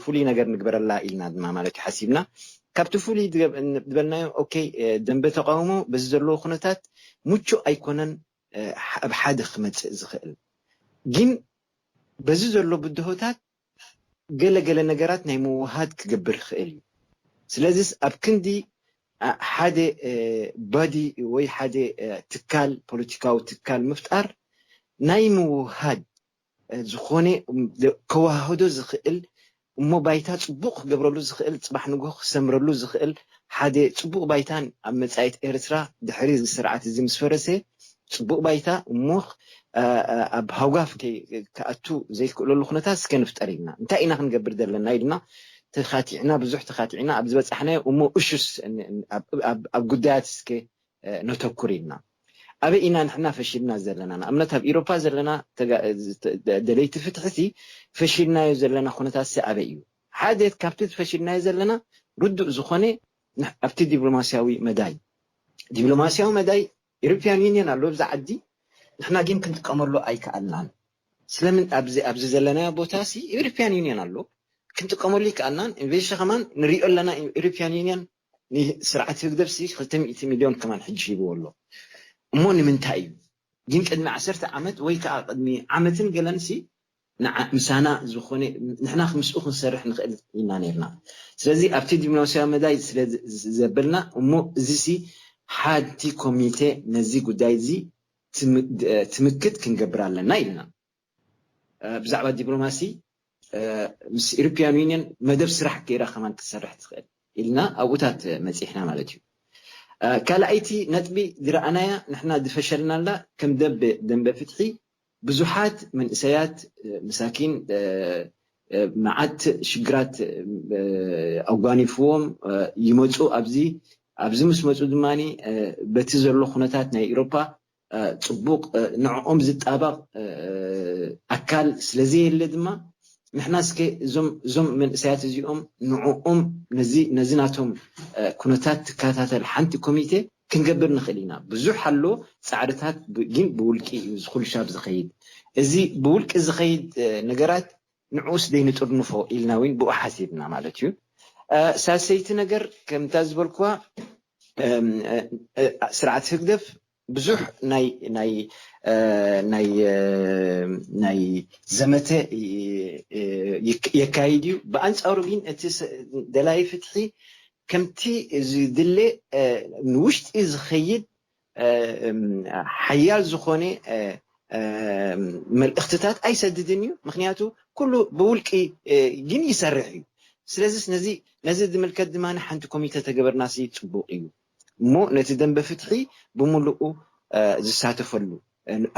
ፍሉይ ነገር ንግበረላ ኢልና ድማ ማለት እዩ ሓሲብና። ካብቲ ፍሉይ ዝበልናዮ ኦኬ ደንበ ተቃውሞ በዚ ዘለዎ ኩነታት ምቹእ ኣይኮነን ኣብ ሓደ ክመፅእ ዝኽእል ግን በዚ ዘሎ ብድሆታት ገለ ገለ ነገራት ናይ ምውሃድ ክገብር ይኽእል እዩ። ስለዚስ ኣብ ክንዲ ሓደ ባዲ ወይ ሓደ ትካል ፖለቲካዊ ትካል ምፍጣር ናይ ምውሃድ ዝኾነ ከወሃህዶ ዝኽእል እሞ ባይታ ፅቡቕ ክገብረሉ ዝኽእል ፅባሕ ንግሆ ክሰምረሉ ዝኽእል ሓደ ፅቡቕ ባይታን ኣብ መፃኢት ኤርትራ ድሕሪ እዚ ስርዓት እዚ ምስ ፈረሰ ፅቡቕ ባይታ እሞ ኣብ ሃውጋፍ ክኣቱ ዘይክእለሉ ኩነታት እስከ ንፍጠር ኢልና እንታይ ኢና ክንገብር ዘለና ኢልና ተኻቲዕና ብዙሕ ተኻቲዕና ኣብ ዝበፃሕናዮ እሞ እሹስ ኣብ ጉዳያት እስከ ነተኩር ኢልና ኣበይ ኢና ንሕና ፈሽልና ዘለና ንኣብነት ኣብ ኢሮፓ ዘለና ደለይቲ ፍትሕቲ ፈሽልናዮ ዘለና ኩነታት ሲ ኣበይ እዩ ሓደ ካብቲ ፈሽልናዮ ዘለና ርዱእ ዝኾነ ኣብቲ ዲፕሎማስያዊ መዳይ ዲፕሎማስያዊ መዳይ ኢሮፒያን ዩኒየን ኣሎ ብዛ ዓዲ ንሕና ግን ክንጥቀመሉ ኣይከኣልናን ስለምን ኣብዚ ዘለናዮ ቦታ ሲ ኢሮፒያን ዩኒየን ኣሎ ክንጥቀመሉ ይከኣልናን ኢንቨስት ከማን ንሪኦ ኣለና ኢሮፒያን ዩኒየን ንስርዓት ህግደፍ ሲ ክልተ ሚእቲ ሚልዮን ከማን ሕጂ ሂብዎ ኣሎ እሞ ንምንታይ እዩ ግን ቅድሚ ዓሰርተ ዓመት ወይ ከዓ ቅድሚ ዓመትን ገለን ሲ ንዓ- ምሳና ዝኾነ ንሕና ምስኡ ክንሰርሕ ንኽእል ኢና ነርና። ስለዚ ኣብቲ ዲፕሎማስያዊ መዳይ ስለ ዘበልና እሞ እዚሲ ሓንቲ ኮሚቴ ነዚ ጉዳይ እዚ ትምክት ክንገብር ኣለና ኢልና። ብዛዕባ ዲፕሎማሲ ምስ ኢሮፒያን ዩኒየን መደብ ስራሕ ገይራ ከማን ክትሰርሕ ትኽእል ኢልና ኣብኡታት መፂሕና ማለት እዩ። ካልኣይቲ ነጥቢ ዝረኣናያ ንሕና ዝፈሸልናላ ከም ደንበ ፍትሒ ብዙሓት መንእሰያት መሳኪን መዓት ሽግራት ኣጓኒፍዎም ይመፁ። ኣብዚ ኣብዚ ምስ መፁ ድማ በቲ ዘሎ ኩነታት ናይ ኢሮፓ ፅቡቅ ንዕኦም ዝጣበቅ ኣካል ስለዘየለ ድማ ንሕና እስከ እዞም እዞም መንእሰያት እዚኦም ንዕኦም ነዚ ነዚ ናቶም ኩነታት ትከታተል ሓንቲ ኮሚቴ ክንገብር ንኽእል ኢና። ብዙሕ ኣሎ ፃዕርታት ግን ብውልቂ እዩ ዝኩልሻብ ዝኸይድ። እዚ ብውልቂ ዝኸይድ ነገራት ንዑስ ደይንጥርንፎ ኢልና እውን ብኡ ሓሲብና ማለት እዩ። ሳልሰይቲ ነገር ከምታ ዝበልኩዋ ስርዓት ህግደፍ ብዙሕ ናይ ናይ ናይ ናይ ዘመተ የካይድ እዩ። ብኣንፃሩ ግን እቲ ደላይ ፍትሒ ከምቲ ዝድለ ንውሽጢ ዝኸይድ ሓያል ዝኾነ መልእኽትታት ኣይሰድድን እዩ። ምክንያቱ ኩሉ ብውልቂ ግን ይሰርሕ እዩ። ስለዚስ ነዚ ነዚ ዝምልከት ድማ ሓንቲ ኮሚተ ተገበርናሲ ፅቡቅ እዩ እሞ ነቲ ደንበ ፍትሒ ብምሉኡ ዝሳተፈሉ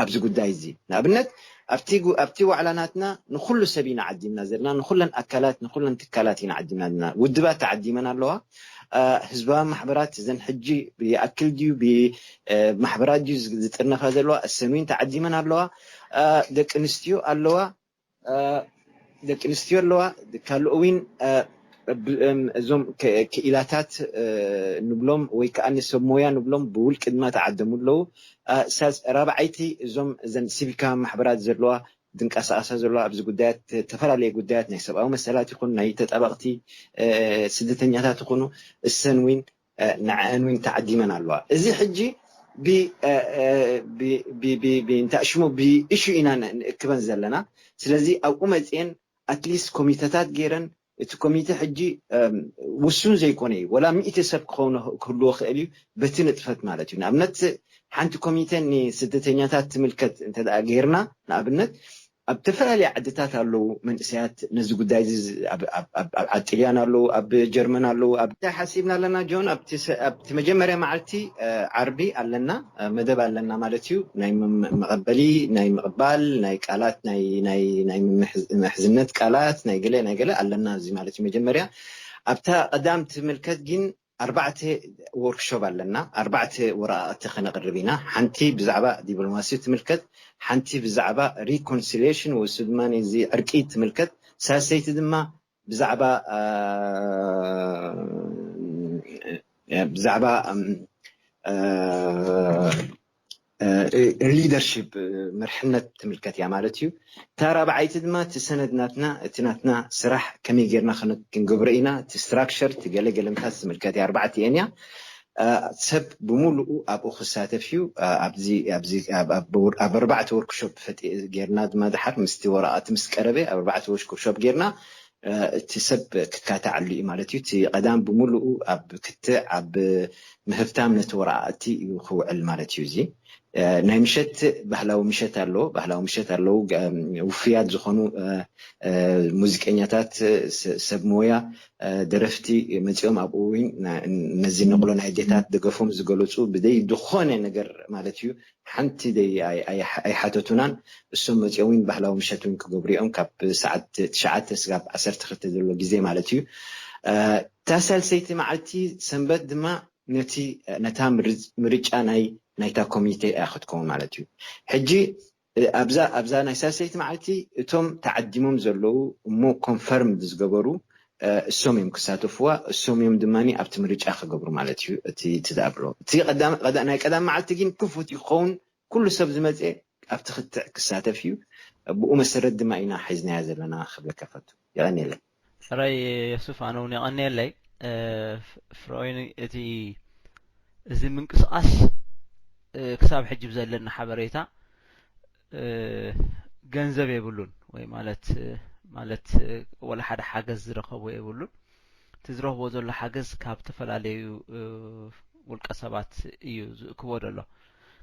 ኣብዚ ጉዳይ እዚ ንኣብነት ኣብቲ ዋዕላ ናትና ንኩሉ ሰብ ኢና ዓዲምና ዘለና፣ ንኩለን ኣካላት ንኩለን ትካላት ኢና ዓዲምና ዘለና። ውድባት ተዓዲመን ኣለዋ። ህዝባዊ ማሕበራት እዘን ሕጂ ይኣክል ድዩ ብማሕበራት ድዩ ዝጥርነፋ ዘለዋ እሰን እውን ተዓዲመን ኣለዋ። ደቂ ኣንስትዮ ኣለዋ። ደቂ ኣንስትዮ ኣለዋ። ካልኦ እውን እዞም ክኢላታት ንብሎም ወይ ከዓ ሰብ ሞያ ንብሎም ብውልቂ ድማ ተዓደሙ ኣለዉ። ራብዓይቲ እዞም እዘን ሲቪካ ማሕበራት ዘለዋ ዝንቀሳቀሳ ዘለዋ ኣብዚ ጉዳያት ዝተፈላለየ ጉዳያት ናይ ሰብኣዊ መሰላት ይኹን ናይ ተጣበቅቲ ስደተኛታት ይኹኑ እሰን እውን ንዐአን እውን ተዓዲመን ኣለዋ። እዚ ሕጂ እንታይ ሽሙ ብእሹ ኢና ንእክበን ዘለና። ስለዚ ኣብኡ መፅአን ኣትሊስት ኮሚተታት ገይረን እቲ ኮሚተ ሕጂ ውሱን ዘይኮነ እዩ ወላ ሚእቲ ሰብ ክኸውን ክህልዎ ክእል እዩ በቲ ንጥፈት ማለት እዩ። ንኣብነት ሓንቲ ኮሚተ ንስደተኛታት ትምልከት እንተ ገይርና ንኣብነት ኣብ ዝተፈላለየ ዓድታት ኣለዉ መንእሰያት ነዚ ጉዳይ ኣብ ጣልያን ኣለዉ፣ ኣብ ጀርመን ኣለዉ። እንታይ ሓሲብና ኣለና ጆን ኣብቲ መጀመርያ መዓልቲ ዓርቢ ኣለና መደብ ኣለና ማለት እዩ። ናይ መቐበሊ ናይ ምቕባል ናይ ቃላት ናይ ምሕዝነት ቃላት ናይ ገለ ናይ ገለ ኣለና እዚ ማለት እዩ። መጀመርያ ኣብታ ቀዳም ትምልከት ግን ኣርባዕተ ወርክሾፕ ኣለና። ኣርባዕተ ወረቃቅቲ ከነቅርብ ኢና። ሓንቲ ብዛዕባ ዲፕሎማሲ ትምልከት፣ ሓንቲ ብዛዕባ ሪኮንሲሊሽን ወይ ድማ እዚ ዕርቂ ትምልከት፣ ሳልሰይቲ ድማ ብዛዕባ ብዛዕባ ሊደርሽፕ መርሕነት ትምልከት እያ ማለት እዩ። እታ ራብዓይቲ ድማ እቲ ሰነድ ናትና እቲ ናትና ስራሕ ከመይ ጌርና ክንገብሮ ኢና እቲ ስትራክቸር እቲ ገለገለምታት ትምልከት እያ። ኣርባዕተ እየን እያ። ሰብ ብምሉኡ ኣብኡ ክሳተፍ እዩ። ኣብዚ ኣብዚ ኣብ ኣርባዕተ ወርክሾፕ ፈጢ ጌርና ድማ ድሓር ምስቲ ወረቃቲ ምስ ቀረበ ኣብ ኣርባዕተ ወርክሾፕ ጌርና እቲ ሰብ ክካታዓሉ እዩ ማለት እዩ። እቲ ቀዳም ብምሉኡ ኣብ ክትዕ ኣብ ምህብታም ነቲ ወረቃቅቲ እዩ ክውዕል ማለት እዩ። እዚ ናይ ምሸት ባህላዊ ምሸት ኣለዎ። ባህላዊ ምሸት ኣለዉ። ውፍያት ዝኾኑ ሙዚቀኛታት፣ ሰብ ሞያ፣ ደረፍቲ መፂኦም ኣብኡ እውን ነዚ ነቕሎ ናይ ኣዴታት ደገፎም ዝገለፁ ብደይ ዝኾነ ነገር ማለት እዩ ሓንቲ ደይ ኣይሓተቱናን። እሶም መፂኦም እውን ባህላዊ ምሸት እውን ክገብሩ እዮም ካብ ሰዓት ትሽዓተ ስጋብ ዓሰርተ ክልተ ዘሎ ግዜ ማለት እዩ። እታ ሳልሰይቲ መዓልቲ ሰንበት ድማ ነቲ ነታ ምርጫ ናይ ናይታ ኮሚቴ እያ ክትከውን ማለት እዩ። ሕጂ ኣብዛ ኣብዛ ናይ ሳልሰይቲ መዓልቲ እቶም ተዓዲሞም ዘለዉ እሞ ኮንፈርም ዝገበሩ እሶም እዮም ክሳተፍዋ። እሶም እዮም ድማ ኣብቲ ምርጫ ክገብሩ ማለት እዩ። እቲ ትዳብሎ እቲ ናይ ቀዳም መዓልቲ ግን ክፉት ይኸውን። ኩሉ ሰብ ዝመፀ ኣብቲ ክትዕ ክሳተፍ እዩ። ብኡ መሰረት ድማ ኢና ሒዝናያ ዘለና ክብለካ ፈቱ። የቐንየለይ። ሕራይ የሱፍ ኣነ እውን የቐንየለይ። ፍረኦይኒ እቲ እዚ ምንቅስቃስ ክሳብ ሕጂ ብዘለና ሓበሬታ ገንዘብ የብሉን፣ ወይ ማለት ማለት ወላ ሓደ ሓገዝ ዝረኸቦ የብሉን። እቲ ዝረኽቦ ዘሎ ሓገዝ ካብ ዝተፈላለዩ ውልቀ ሰባት እዩ ዝእክቦ ዘሎ።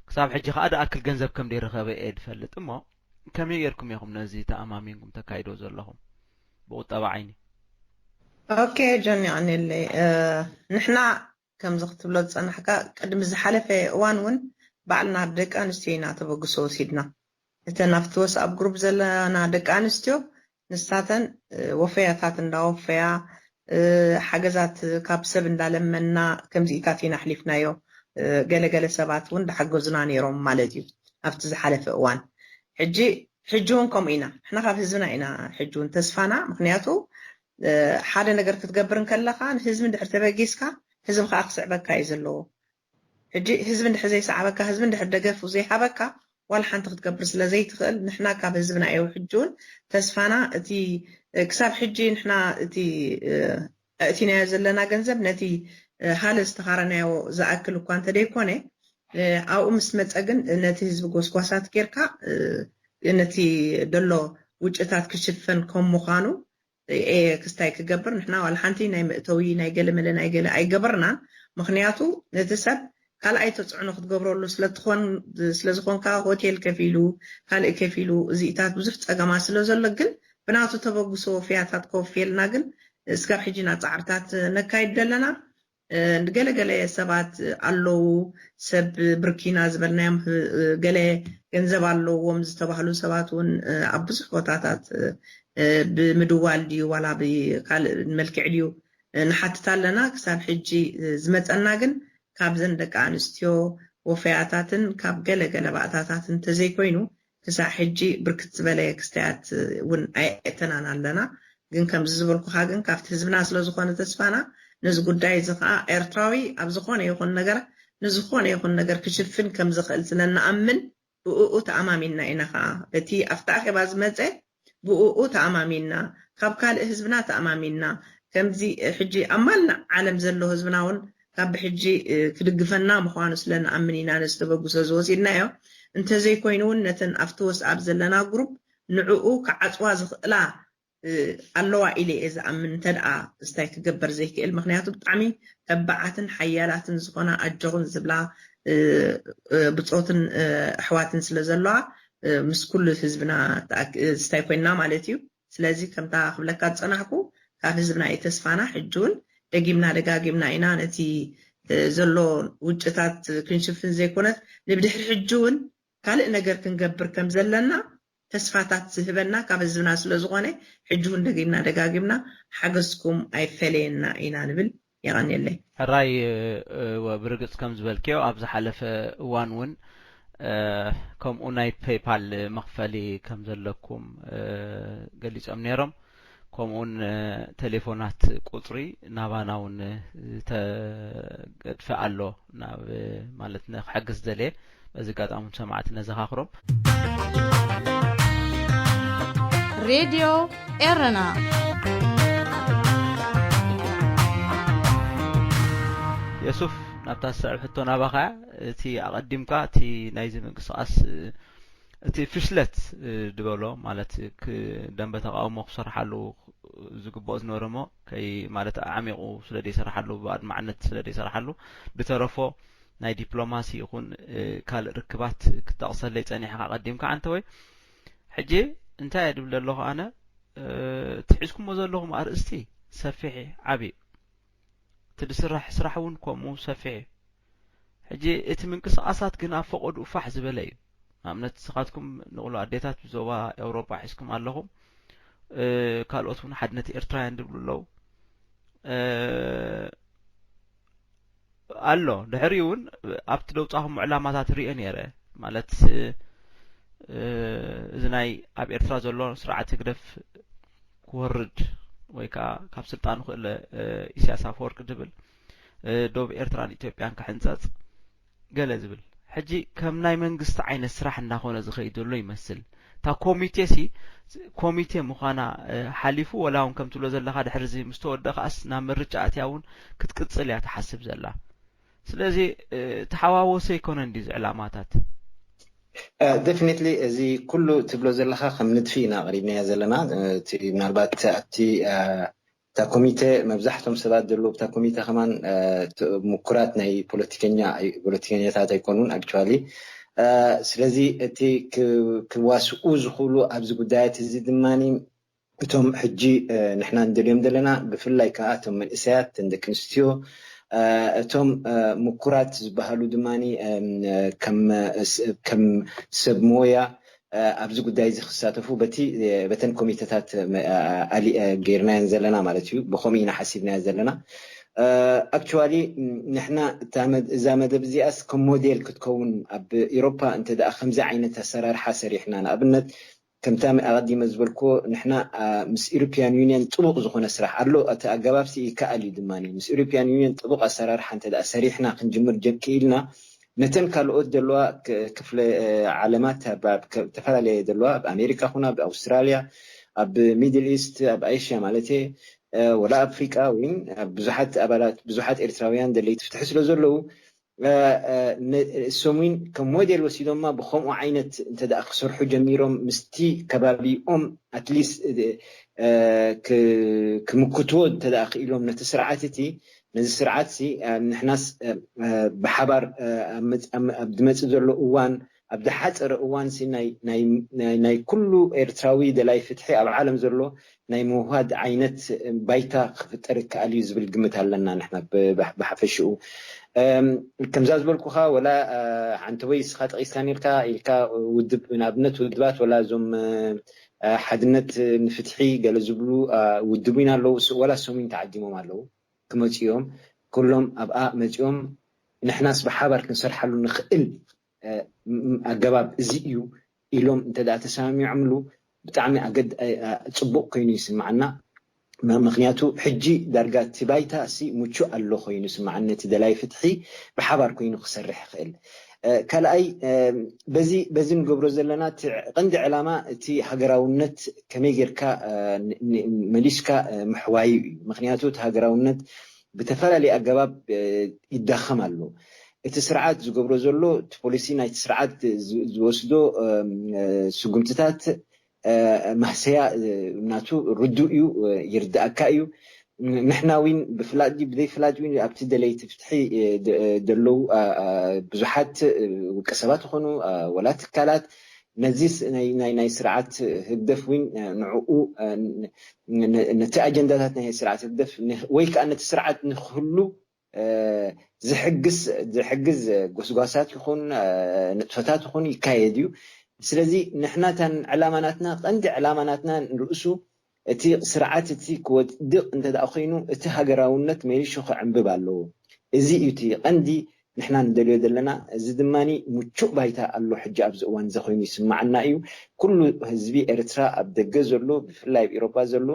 ክሳብ ሕጂ ከዓ ድኣክል ገንዘብ ከም ደይረኸበ እየ ዝፈልጥ። እሞ ከመይ ጌርኩም ኢኹም ነዚ ተኣማሚንኩም ተካይዶ ዘለኹም ብቁጠባ ዓይኒ? ኦኬ ጆን፣ የቐንየለይ። ንሕና ከምዚ ክትብሎ ዝጸናሕካ፣ ቅድሚ ዝሓለፈ እዋን እውን ባዕልና ደቂ ኣንስትዮ ኢና ተበግሶ ወሲድና። እተን ኣብቲ ወስኣብ ግሩፕ ዘለና ደቂ ኣንስትዮ፣ ንሳተን ወፈያታት እንዳወፈያ፣ ሓገዛት ካብ ሰብ እንዳለመና፣ ከምዚኢታት ኢና ኣሕሊፍናዮ። ገለገለ ሰባት እውን እንዳሓገዙና ነይሮም ማለት እዩ ኣብቲ ዝሓለፈ እዋን። ሕጂ ሕጂ እውን ከምኡ ኢና። ንሕና ካብ ህዝብና ኢና ሕጂ እውን ተስፋና። ምክንያቱ ሓደ ነገር ክትገብር እንከለካ ንህዝቢ እንድሕር ተበጊስካ፣ ህዝቢ ከዓ ክስዕበካ እዩ ዘለዎ። ሕጂ ህዝቢ እንድሕር ዘይሰዓበካ፣ ህዝቢ እንድሕር ደገፉ ዘይሃበካ፣ ዋላ ሓንቲ ክትገብር ስለ ዘይትኽእል፣ ንሕና ካብ ህዝብና እዩ ሕጂ እውን ተስፋና። እቲ ክሳብ ሕጂ ንሕና እቲ ኣእቲናዮ ዘለና ገንዘብ ነቲ ሃለ ዝተኻረናዮ ዝኣክል እኳ እንተደይኮነ፣ ኣብኡ ምስ መፀ ግን ነቲ ህዝቢ ጎስጓሳት ጌርካ ነቲ ደሎ ውጭታት ክሽፈን ከም ምዃኑ ክስታይ ክገብር፣ ንሕና ዋላ ሓንቲ ናይ መእተዊ ናይ ገለ መለ ናይ ገለ ኣይገበርናን። ምክንያቱ ነቲ ሰብ ካልኣይ ተፅዕኖ ክትገብረሉ ስለዝኾንካ፣ ሆቴል ከፊሉ፣ ካልእ ከፊሉ፣ እዚኢታት ብዙሕ ፀገማት ስለዘሎ፣ ግን ብናቱ ተበግሶ ወፍያታት ከወፍየልና ግን እስካብ ሕጂ ኢና ፃዕርታት ነካይድ ዘለና። ገለገለ ሰባት ኣለዉ፣ ሰብ ብርኪና ዝበልናዮም፣ ገለ ገንዘብ ኣለዎም ዝተባህሉ ሰባት እውን ኣብ ብዙሕ ቦታታት ብምድዋል ድዩ ዋላ ብካልእ መልክዕ ድዩ ንሓትት ኣለና። ክሳብ ሕጂ ዝመፀና ግን ካብዘን ደቂ ኣንስትዮ ወፈያታትን ካብ ገለገለ ባእታታትን እንተዘይኮይኑ፣ ክሳዕ ሕጂ ብርክት ዝበለ ክስተያት እውን ኣየእተናን ኣለና። ግን ከምዚ ዝበልኩኻ ግን ካብቲ ህዝብና ስለዝኾነ ተስፋና፣ ነዚ ጉዳይ እዚ ከዓ ኤርትራዊ ኣብ ዝኾነ ይኹን ነገር ንዝኾነ ይኹን ነገር ክሽፍን ከም ዝኽእል ስለ ንኣምን ብእኡ ተኣማሚንና ኢና። ከዓ በቲ ኣብቲ ኣኼባ ዝመፀ ብእኡ ተኣማሚንና፣ ካብ ካልእ ህዝብና ተኣማሚንና፣ ከምዚ ሕጂ ኣብ ማልና ዓለም ዘሎ ህዝብና እውን ካብ ብሕጂ ክድግፈና ምዃኑ ስለ ንኣምን ኢና ነዚ ተበግሶ እዚ ወሲድናዮ። እንተዘይኮይኑ እውን ነተን ኣብቲ ወስኣብ ዘለና ግሩፕ ንዕኡ ክዓፅዋ ዝኽእላ ኣለዋ ኢለ እየ ዝኣምን። እንተደኣ ስታይ ክገበር ዘይክእል፣ ምክንያቱ ብጣዕሚ ተባዓትን ሓያላትን ዝኾና ኣጆኹን ዝብላ ብፆትን ኣሕዋትን ስለ ዘለዋ ምስ ኩሉ ህዝብና ስታይ ኮይንና ማለት እዩ። ስለዚ ከምታ ክብለካ ዝፀናሕኩ ካብ ህዝብና እዩ ተስፋና። ሕጂ እውን ደጊምና ደጋጊምና ኢና ነቲ ዘሎ ውጭታት ክንሽፍን ዘይኮነስ ንብድሕሪ ሕጂ እውን ካልእ ነገር ክንገብር ከም ዘለና ተስፋታት ዝህበና ካብ ህዝብና ስለ ዝኾነ፣ ሕጂ እውን ደጊምና ደጋጊምና ሓገዝኩም ኣይፈለየና ኢና ንብል። የቐንየለይ። ሕራይ። ብርግፅ ከም ዝበልክዮ ኣብ ዝሓለፈ እዋን እውን ከምኡ ናይ ፔይፓል መኽፈሊ ከም ዘለኩም ገሊፆም ነይሮም። ከምኡውን ቴሌፎናት ቁፅሪ ናባና እውን ዝተገድፈ ኣሎ፣ ናብ ማለት ንክሕግዝ ደልየ በዚ ኣጋጣሚ ሰማዕቲ ነዘኻኽሮም። ሬድዮ ኤረና። የሱፍ፣ ናብታ ዝስዕብ ሕቶ ናባኻ። እቲ ኣቐዲምካ እቲ ናይዚ ምንቅስቓስ እቲ ፍሽለት ድበሎ ማለት ደንበ ተቃውሞ ክሰርሓሉ ዝግብኦ ዝነበረ እሞ ከይ ማለት ኣዕሚቑ ስለ ዘይሰርሓሉ ብኣድማዕነት ስለ ዘይሰርሓሉ ድተረፎ ናይ ዲፕሎማሲ ይኹን ካልእ ርክባት ክጠቕሰለይ ጸኒሕካ ቀዲምካ ኣንተ ወይ ሕጂ እንታይ እየ ድብል ዘለኹ ኣነ እቲ ሒዝኩሞ ዘለኹም ኣርእስቲ ሰፊሕ ዓቢ እቲ ድስራሕ ስራሕ እውን ከምኡ ሰፊሕ እዩ። ሕጂ እቲ ምንቅስቓሳት ግን ኣብ ፈቐድኡ ፋሕ ዝበለ እዩ። ንኣብነት ንስኻትኩም ንቕሎ ኣዴታት ብዞባ ኤውሮጳ ሒዝኩም ኣለኹም። ካልኦት እውን ሓድነት ኤርትራውያን ድብሉ ኣለዉ። ኣሎ ድሕሪኡ እውን ኣብቲ ደውፃኹም ዕላማታት ሪኦ ነይረ ማለት እዚ ናይ ኣብ ኤርትራ ዘሎ ስርዓት ህግደፍ ክወርድ ወይ ከዓ ካብ ስልጣኑ ክእለ ኢሳያስ ኣፈወርቂ ድብል ዶብ ኤርትራን ኢትዮጵያን ክሕንፀፅ ገለ ዝብል ሕጂ ከም ናይ መንግስቲ ዓይነት ስራሕ እንዳኾነ ዝኸይድ ዘሎ ይመስል። እታ ኮሚቴ ሲ ኮሚቴ ምዃና ሓሊፉ ወላ እውን ከም ትብሎ ዘለኻ ድሕሪ እዚ ምስ ተወደእኻስ ናብ ምርጫ ኣትያ እውን ክትቅፅል እያ ትሓስብ ዘላ። ስለዚ ተሓዋወሰ ኣይኮነን ድዩ እዚ ዕላማታት? ደፍኒትሊ እዚ ኩሉ ትብሎ ዘለካ ከም ንድፊ ኢና ኣቕሪብናዮ ዘለና። እቲ ምናልባት ኣብቲ እታ ኮሚቴ መብዛሕቶም ሰባት ዘለዉ ኣብታ ኮሚቴ ከማን ምኩራት ናይ ፖለቲከኛ ፖለቲከኛታት ኣይኮኑን። ኣክቹዋሊ ስለዚ እቲ ክዋስኡ ዝኽእሉ ኣብዚ ጉዳያት እዚ ድማ እቶም ሕጂ ንሕና ንደልዮም ዘለና ብፍላይ ከዓ እቶም መንእሰያት እተን ደቂ ኣንስትዮ እቶም ምኩራት ዝበሃሉ ድማ ከም ሰብ ሞያ ኣብዚ ጉዳይ እዚ ክሳተፉ በቲ በተን ኮሚተታት ገይርናየን ዘለና ማለት እዩ። ብከምኡ ኢና ሓሲብናዮ ዘለና። ኣክቹዋሊ ንሕና እዛ መደብ እዚኣስ ከም ሞዴል ክትከውን ኣብ ኢሮፓ እንተ ከምዚ ዓይነት ኣሰራርሓ ሰሪሕና ንኣብነት ከምታ ኣቐዲመ ዝበልክዎ ንሕና ምስ ኢሮፒያን ዩኒየን ጥቡቕ ዝኾነ ስራሕ ኣሎ። እቲ ኣገባብሲ ይከኣል እዩ ድማ ምስ ኢሮፒያን ዩኒየን ጥቡቕ ኣሰራርሓ እንተ ሰሪሕና ክንጅምር ክኢልና ነተን ካልኦት ዘለዋ ክፍለ ዓለማት ዝተፈላለየ ዘለዋ ኣብ ኣሜሪካ ኩና ኣብ ኣውስትራልያ ኣብ ሚድል ኢስት ኣብ ኤሽያ ማለት ወላ ኣፍሪቃ ወይ ብዙሓት ኣባላት ብዙሓት ኤርትራውያን ደለይቲ ፍትሒ ስለ ዘለዉ እሶም እውን ከም ሞዴል ወሲዶማ ብከምኡ ዓይነት እንተ ክሰርሑ ጀሚሮም ምስቲ ከባቢኦም ኣትሊስት ክምክትዎ እንተ ክኢሎም ነቲ ስርዓት እቲ ነዚ ስርዓት ሲ ንሕናስ ብሓባር ኣብ ዝመፅእ ዘሎ እዋን ኣብ ዝሓፀረ እዋን ሲ ናይ ኩሉ ኤርትራዊ ደላይ ፍትሒ ኣብ ዓለም ዘሎ ናይ ምውሃድ ዓይነት ባይታ ክፍጠር ይከኣል እዩ ዝብል ግምት ኣለና ንሕና ብሓፈሽኡ። ከምዛ ዝበልኩኻ ወላ ሓንቲ ወይ ስኻ ጠቂስካ ነርካ ኢልካ ውድብ ንኣብነት ውድባት ወላ እዞም ሓድነት ንፍትሒ ገለ ዝብሉ ውድብ ኢና ኣለዉ ወላ ሰሙን ተዓዲሞም ኣለዉ ክመፅኦም ኩሎም ኣብኣ መፅኦም ንሕናስ ብሓባር ክንሰርሓሉ ንኽእል ኣገባብ እዚ እዩ ኢሎም እንተ ተሰማሚዖምሉ ብጣዕሚ ኣገድ ፅቡቅ ኮይኑ ይስማዓና። ምክንያቱ ሕጂ ዳርጋ እቲ ባይታ ሲ ምቹእ ኣሎ ኮይኑ ይስማዓኒ። እቲ ደላይ ፍትሒ ብሓባር ኮይኑ ክሰርሕ ይኽእል። ካልኣይ በዚ በዚ ንገብሮ ዘለና እቲ ቀንዲ ዕላማ እቲ ሃገራውነት ከመይ ጌርካ መሊስካ ምሕዋዩ እዩ። ምክንያቱ እቲ ሃገራውነት ብተፈላለየ ኣገባብ ይዳኸም ኣሎ። እቲ ስርዓት ዝገብሮ ዘሎ እቲ ፖሊሲ ናይቲ ስርዓት ዝወስዶ ስጉምትታት ማህሰያ ናቱ ርዱእ እዩ፣ ይርዳእካ እዩ። ንሕና እውን ብፍላጥ ብዘይፍላጥ እውን ኣብቲ ደለይቲ ፍትሒ ዘለዉ ብዙሓት ውልቀ ሰባት ይኾኑ ወላ ትካላት ነዚ ናይ ስርዓት ህግደፍ እውን ንዕኡ ነቲ ኣጀንዳታት ናይ ስርዓት ህግደፍ ወይ ከዓ ነቲ ስርዓት ንክህሉ ዝሕግዝ ዝሕግዝ ጎስጓሳት ይኹን ንጥፈታት ይኹን ይካየድ እዩ። ስለዚ ንሕና እታን ዕላማ ናትና ቀንዲ ዕላማ ናትና ንርእሱ እቲ ስርዓት እቲ ክወድቕ እንተ ደኣ ኮይኑ እቲ ሃገራውነት መሊሹ ክዕንብብ ኣለዎ። እዚ እዩ እቲ ቀንዲ ንሕና ንደልዮ ዘለና። እዚ ድማ ምቹእ ባይታ ኣሎ ሕጂ ኣብዚ እዋን እዚ ኮይኑ ይስማዓና እዩ። ኩሉ ህዝቢ ኤርትራ ኣብ ደገ ዘሎ ብፍላይ ኣብ ኤሮፓ ዘሎ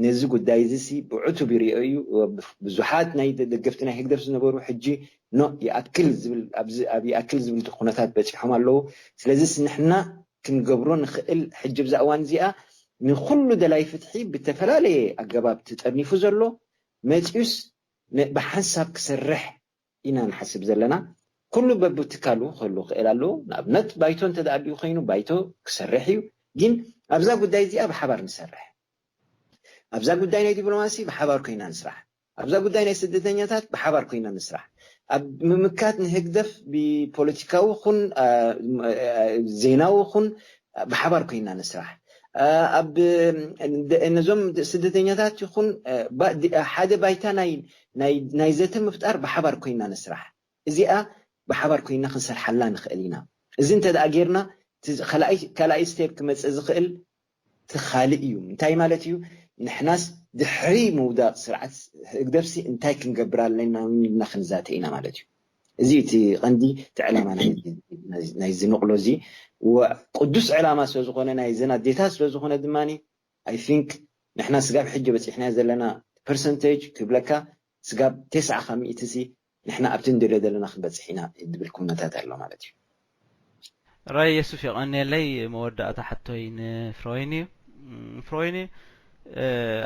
ነዚ ጉዳይ እዚ ሲ ብዕቱብ ይሪኦ እዩ። ብዙሓት ናይ ደገፍቲ ናይ ህግደፍ ዝነበሩ ሕጂ ኖ ይኣክል ዝብል ኣብዚ ኣብ ይኣክል ዝብል ኩነታት በፂሖም ኣለዉ። ስለዚስ ንሕና ክንገብሮ ንኽእል ሕጂ ብዛ እዋን እዚኣ ንኹሉ ደላይ ፍትሒ ብተፈላለየ ኣገባብ ተጠርኒፉ ዘሎ መፂኡስ ብሓንሳብ ክሰርሕ ኢና ንሓስብ ዘለና። ኩሉ በብትካሉ ክህሉ ክእል ኣለዎ። ንኣብነት ባይቶ እንተ ደኣ ድዩ ኮይኑ ባይቶ ክሰርሕ እዩ። ግን ኣብዛ ጉዳይ እዚኣ ብሓባር ንሰርሕ። ኣብዛ ጉዳይ ናይ ዲፕሎማሲ ብሓባር ኮይና ንስራሕ። ኣብዛ ጉዳይ ናይ ስደተኛታት ብሓባር ኮይና ንስራሕ። ኣብ ምምካት ንህግደፍ ብፖለቲካዊ ኹን ዜናዊ ኹን ብሓባር ኮይና ንስራሕ። ኣብ ነዞም ስደተኛታት ይኹን ሓደ ባይታ ናይ ዘተ ምፍጣር ብሓባር ኮይና ንስራሕ። እዚኣ ብሓባር ኮይና ክንሰርሓላ ንኽእል ኢና። እዚ እንተ ደኣ ጌርና ካልኣይ ስቴፕ ክመፅእ ዝኽእል ትኻልእ እዩ። እንታይ ማለት እዩ? ንሕናስ ድሕሪ ምውዳቕ ስርዓት ህግደፍሲ እንታይ ክንገብር ኣለና ኢልና ክንዛተ ኢና ማለት እዩ። እዚ እቲ ቀንዲ እቲ ዕላማ ናይዚ ንቕሎ እዚ ቅዱስ ዕላማ ስለ ዝኾነ ናይዘን ኣዴታት ስለ ዝኾነ ድማ I think ንሕና ስጋብ ሕጂ በፂሕናዮ ዘለና ፐርሰንቴጅ ክብለካ ስጋብ ተስዓ ካብ ሚእቲ ሲ ንሕና ኣብቲ ንደልዮ ዘለና ክንበፅሕ ኢና ዝብል ኩነታት ኣሎ ማለት እዩ። ራይ የሱፍ የቐንየለይ። መወዳእታ ሕቶይ ንፍሮይን እዩ። ፍሮይን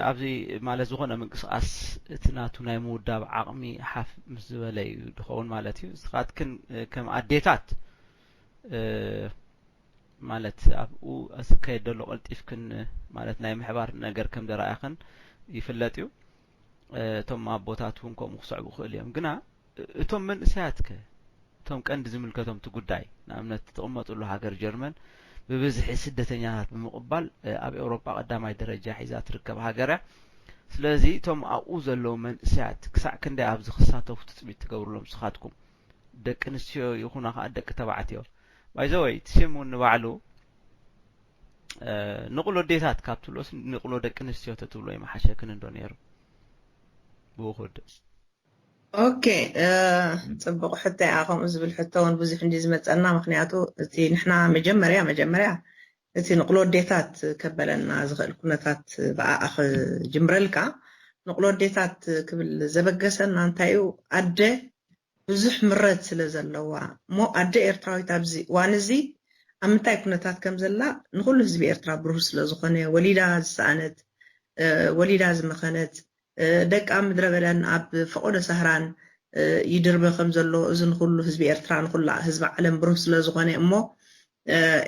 ኣብዚ ማለት ዝኾነ ምንቅስቃስ እቲ ናቱ ናይ ምውዳብ ዓቕሚ ሓፍ ምስ ዝበለ እዩ ድኸውን ማለት እዩ። ንስኻትክን ከም ኣዴታት ማለት ኣብኡ ዝካየድ ዘሎ ቀልጢፍክን ማለት ናይ ምሕባር ነገር ከም ዘረኣኽን ይፍለጥ እዩ። እቶም ኣቦታት እውን ከምኡ ክስዕቡ ክእል እዮም። ግና እቶም መንእሰያት ከ እቶም ቀንዲ ዝምልከቶም እቲ ጉዳይ ንኣብነት ትቕመጥሉ ሃገር ጀርመን ብብዝሒ ስደተኛታት ብምቕባል ኣብ ኤውሮጳ ቀዳማይ ደረጃ ሒዛ ትርከብ ሃገር እያ። ስለዚ እቶም ኣብኡ ዘለዉ መንእሰያት ክሳዕ ክንደይ ኣብዚ ክሳተፉ ትፅቢት ትገብርሎም ንስኻትኩም ደቂ ኣንስትዮ ይኹና ከዓ ደቂ ተባዕትዮ? ባይዘወይ እቲ ሽም እውን ንባዕሉ ንቕሎ ኣዴታት ካብ ትብሎስ ንቕሎ ደቂ ኣንስትዮ ተትብሎ ይመሓሸክን እንዶ ነይሩ ብውኹድ። ኦኬ፣ ጽቡቕ ሕቶ እያ። ከምኡ ዝብል ሕቶ እውን ብዙሕ እንዲ ዝመፀና፣ ምክንያቱ እቲ ንሕና መጀመርያ መጀመርያ እቲ ንቕሎ ኣዴታት ከበለና ዝኽእል ኩነታት ብኣኣ ክጅምረልካ። ንቕሎ ኣዴታት ክብል ዘበገሰና እንታይ እዩ? ኣደ ብዙሕ ምረት ስለ ዘለዋ እሞ ኣደ ኤርትራዊት ኣብዚ እዋን እዚ ኣብ ምንታይ ኩነታት ከም ዘላ ንኹሉ ህዝቢ ኤርትራ ብሩህ ስለ ዝኾነ፣ ወሊዳ ዝሰኣነት፣ ወሊዳ ዝመኸነት፣ ደቃ ምድረ በዳን ኣብ ፈቐዶ ሳህራን ይድርበ ከም ዘሎ፣ እዚ ንኹሉ ህዝቢ ኤርትራ፣ ንኹላ ህዝቢ ዓለም ብሩህ ስለ ዝኾነ እሞ፣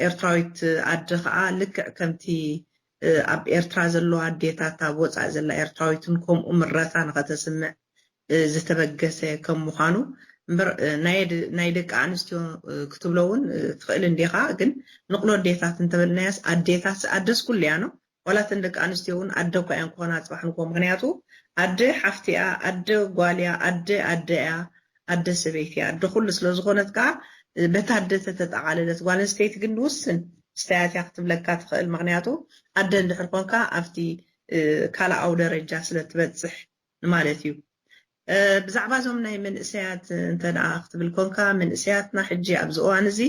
ኤርትራዊት ኣደ ኸኣ ልክዕ ከምቲ ኣብ ኤርትራ ዘለዋ ኣዴታት፣ ኣብ ወጻኢ ዘላ ኤርትራዊትን ከምኡ ምረታ ንኸተስምዕ ዝተበገሰ ከም ምዃኑ እምበር፣ ናይ ደቂ ኣንስትዮ ክትብሎ እውን ትኽእል እንዲኻ። ግን ንቕሎ ኣዴታት እንተበልናያስ፣ ኣዴታት ኣደስ ኩሉ እያ ነው። ዋላ እተን ደቂ ኣንስትዮ እውን ኣደ እኳ እየን ክኾና ጽባሕ ንግሆ። ምክንያቱ ኣደ ሓፍቲ እያ፣ ኣደ ጓል እያ፣ ኣደ ኣደ እያ፣ ኣደ ሰበይቲ እያ። ኣደ ኩሉ ስለ ዝኾነት ከዓ በታ ኣደ ተተጠቓለለት። ጓል ኣንስተይቲ ግን ንውስን ስተያት እያ ክትብለካ ትኽእል። ምክንያቱ ኣደ እንድሕር ኮንካ ኣብቲ ካልኣዊ ደረጃ ስለ ትበጽሕ ማለት እዩ። ብዛዕባ እዞም ናይ መንእሰያት እንተ ደኣ ክትብል ኮንካ፣ መንእሰያትና ሕጂ ኣብዚ እዋን እዚ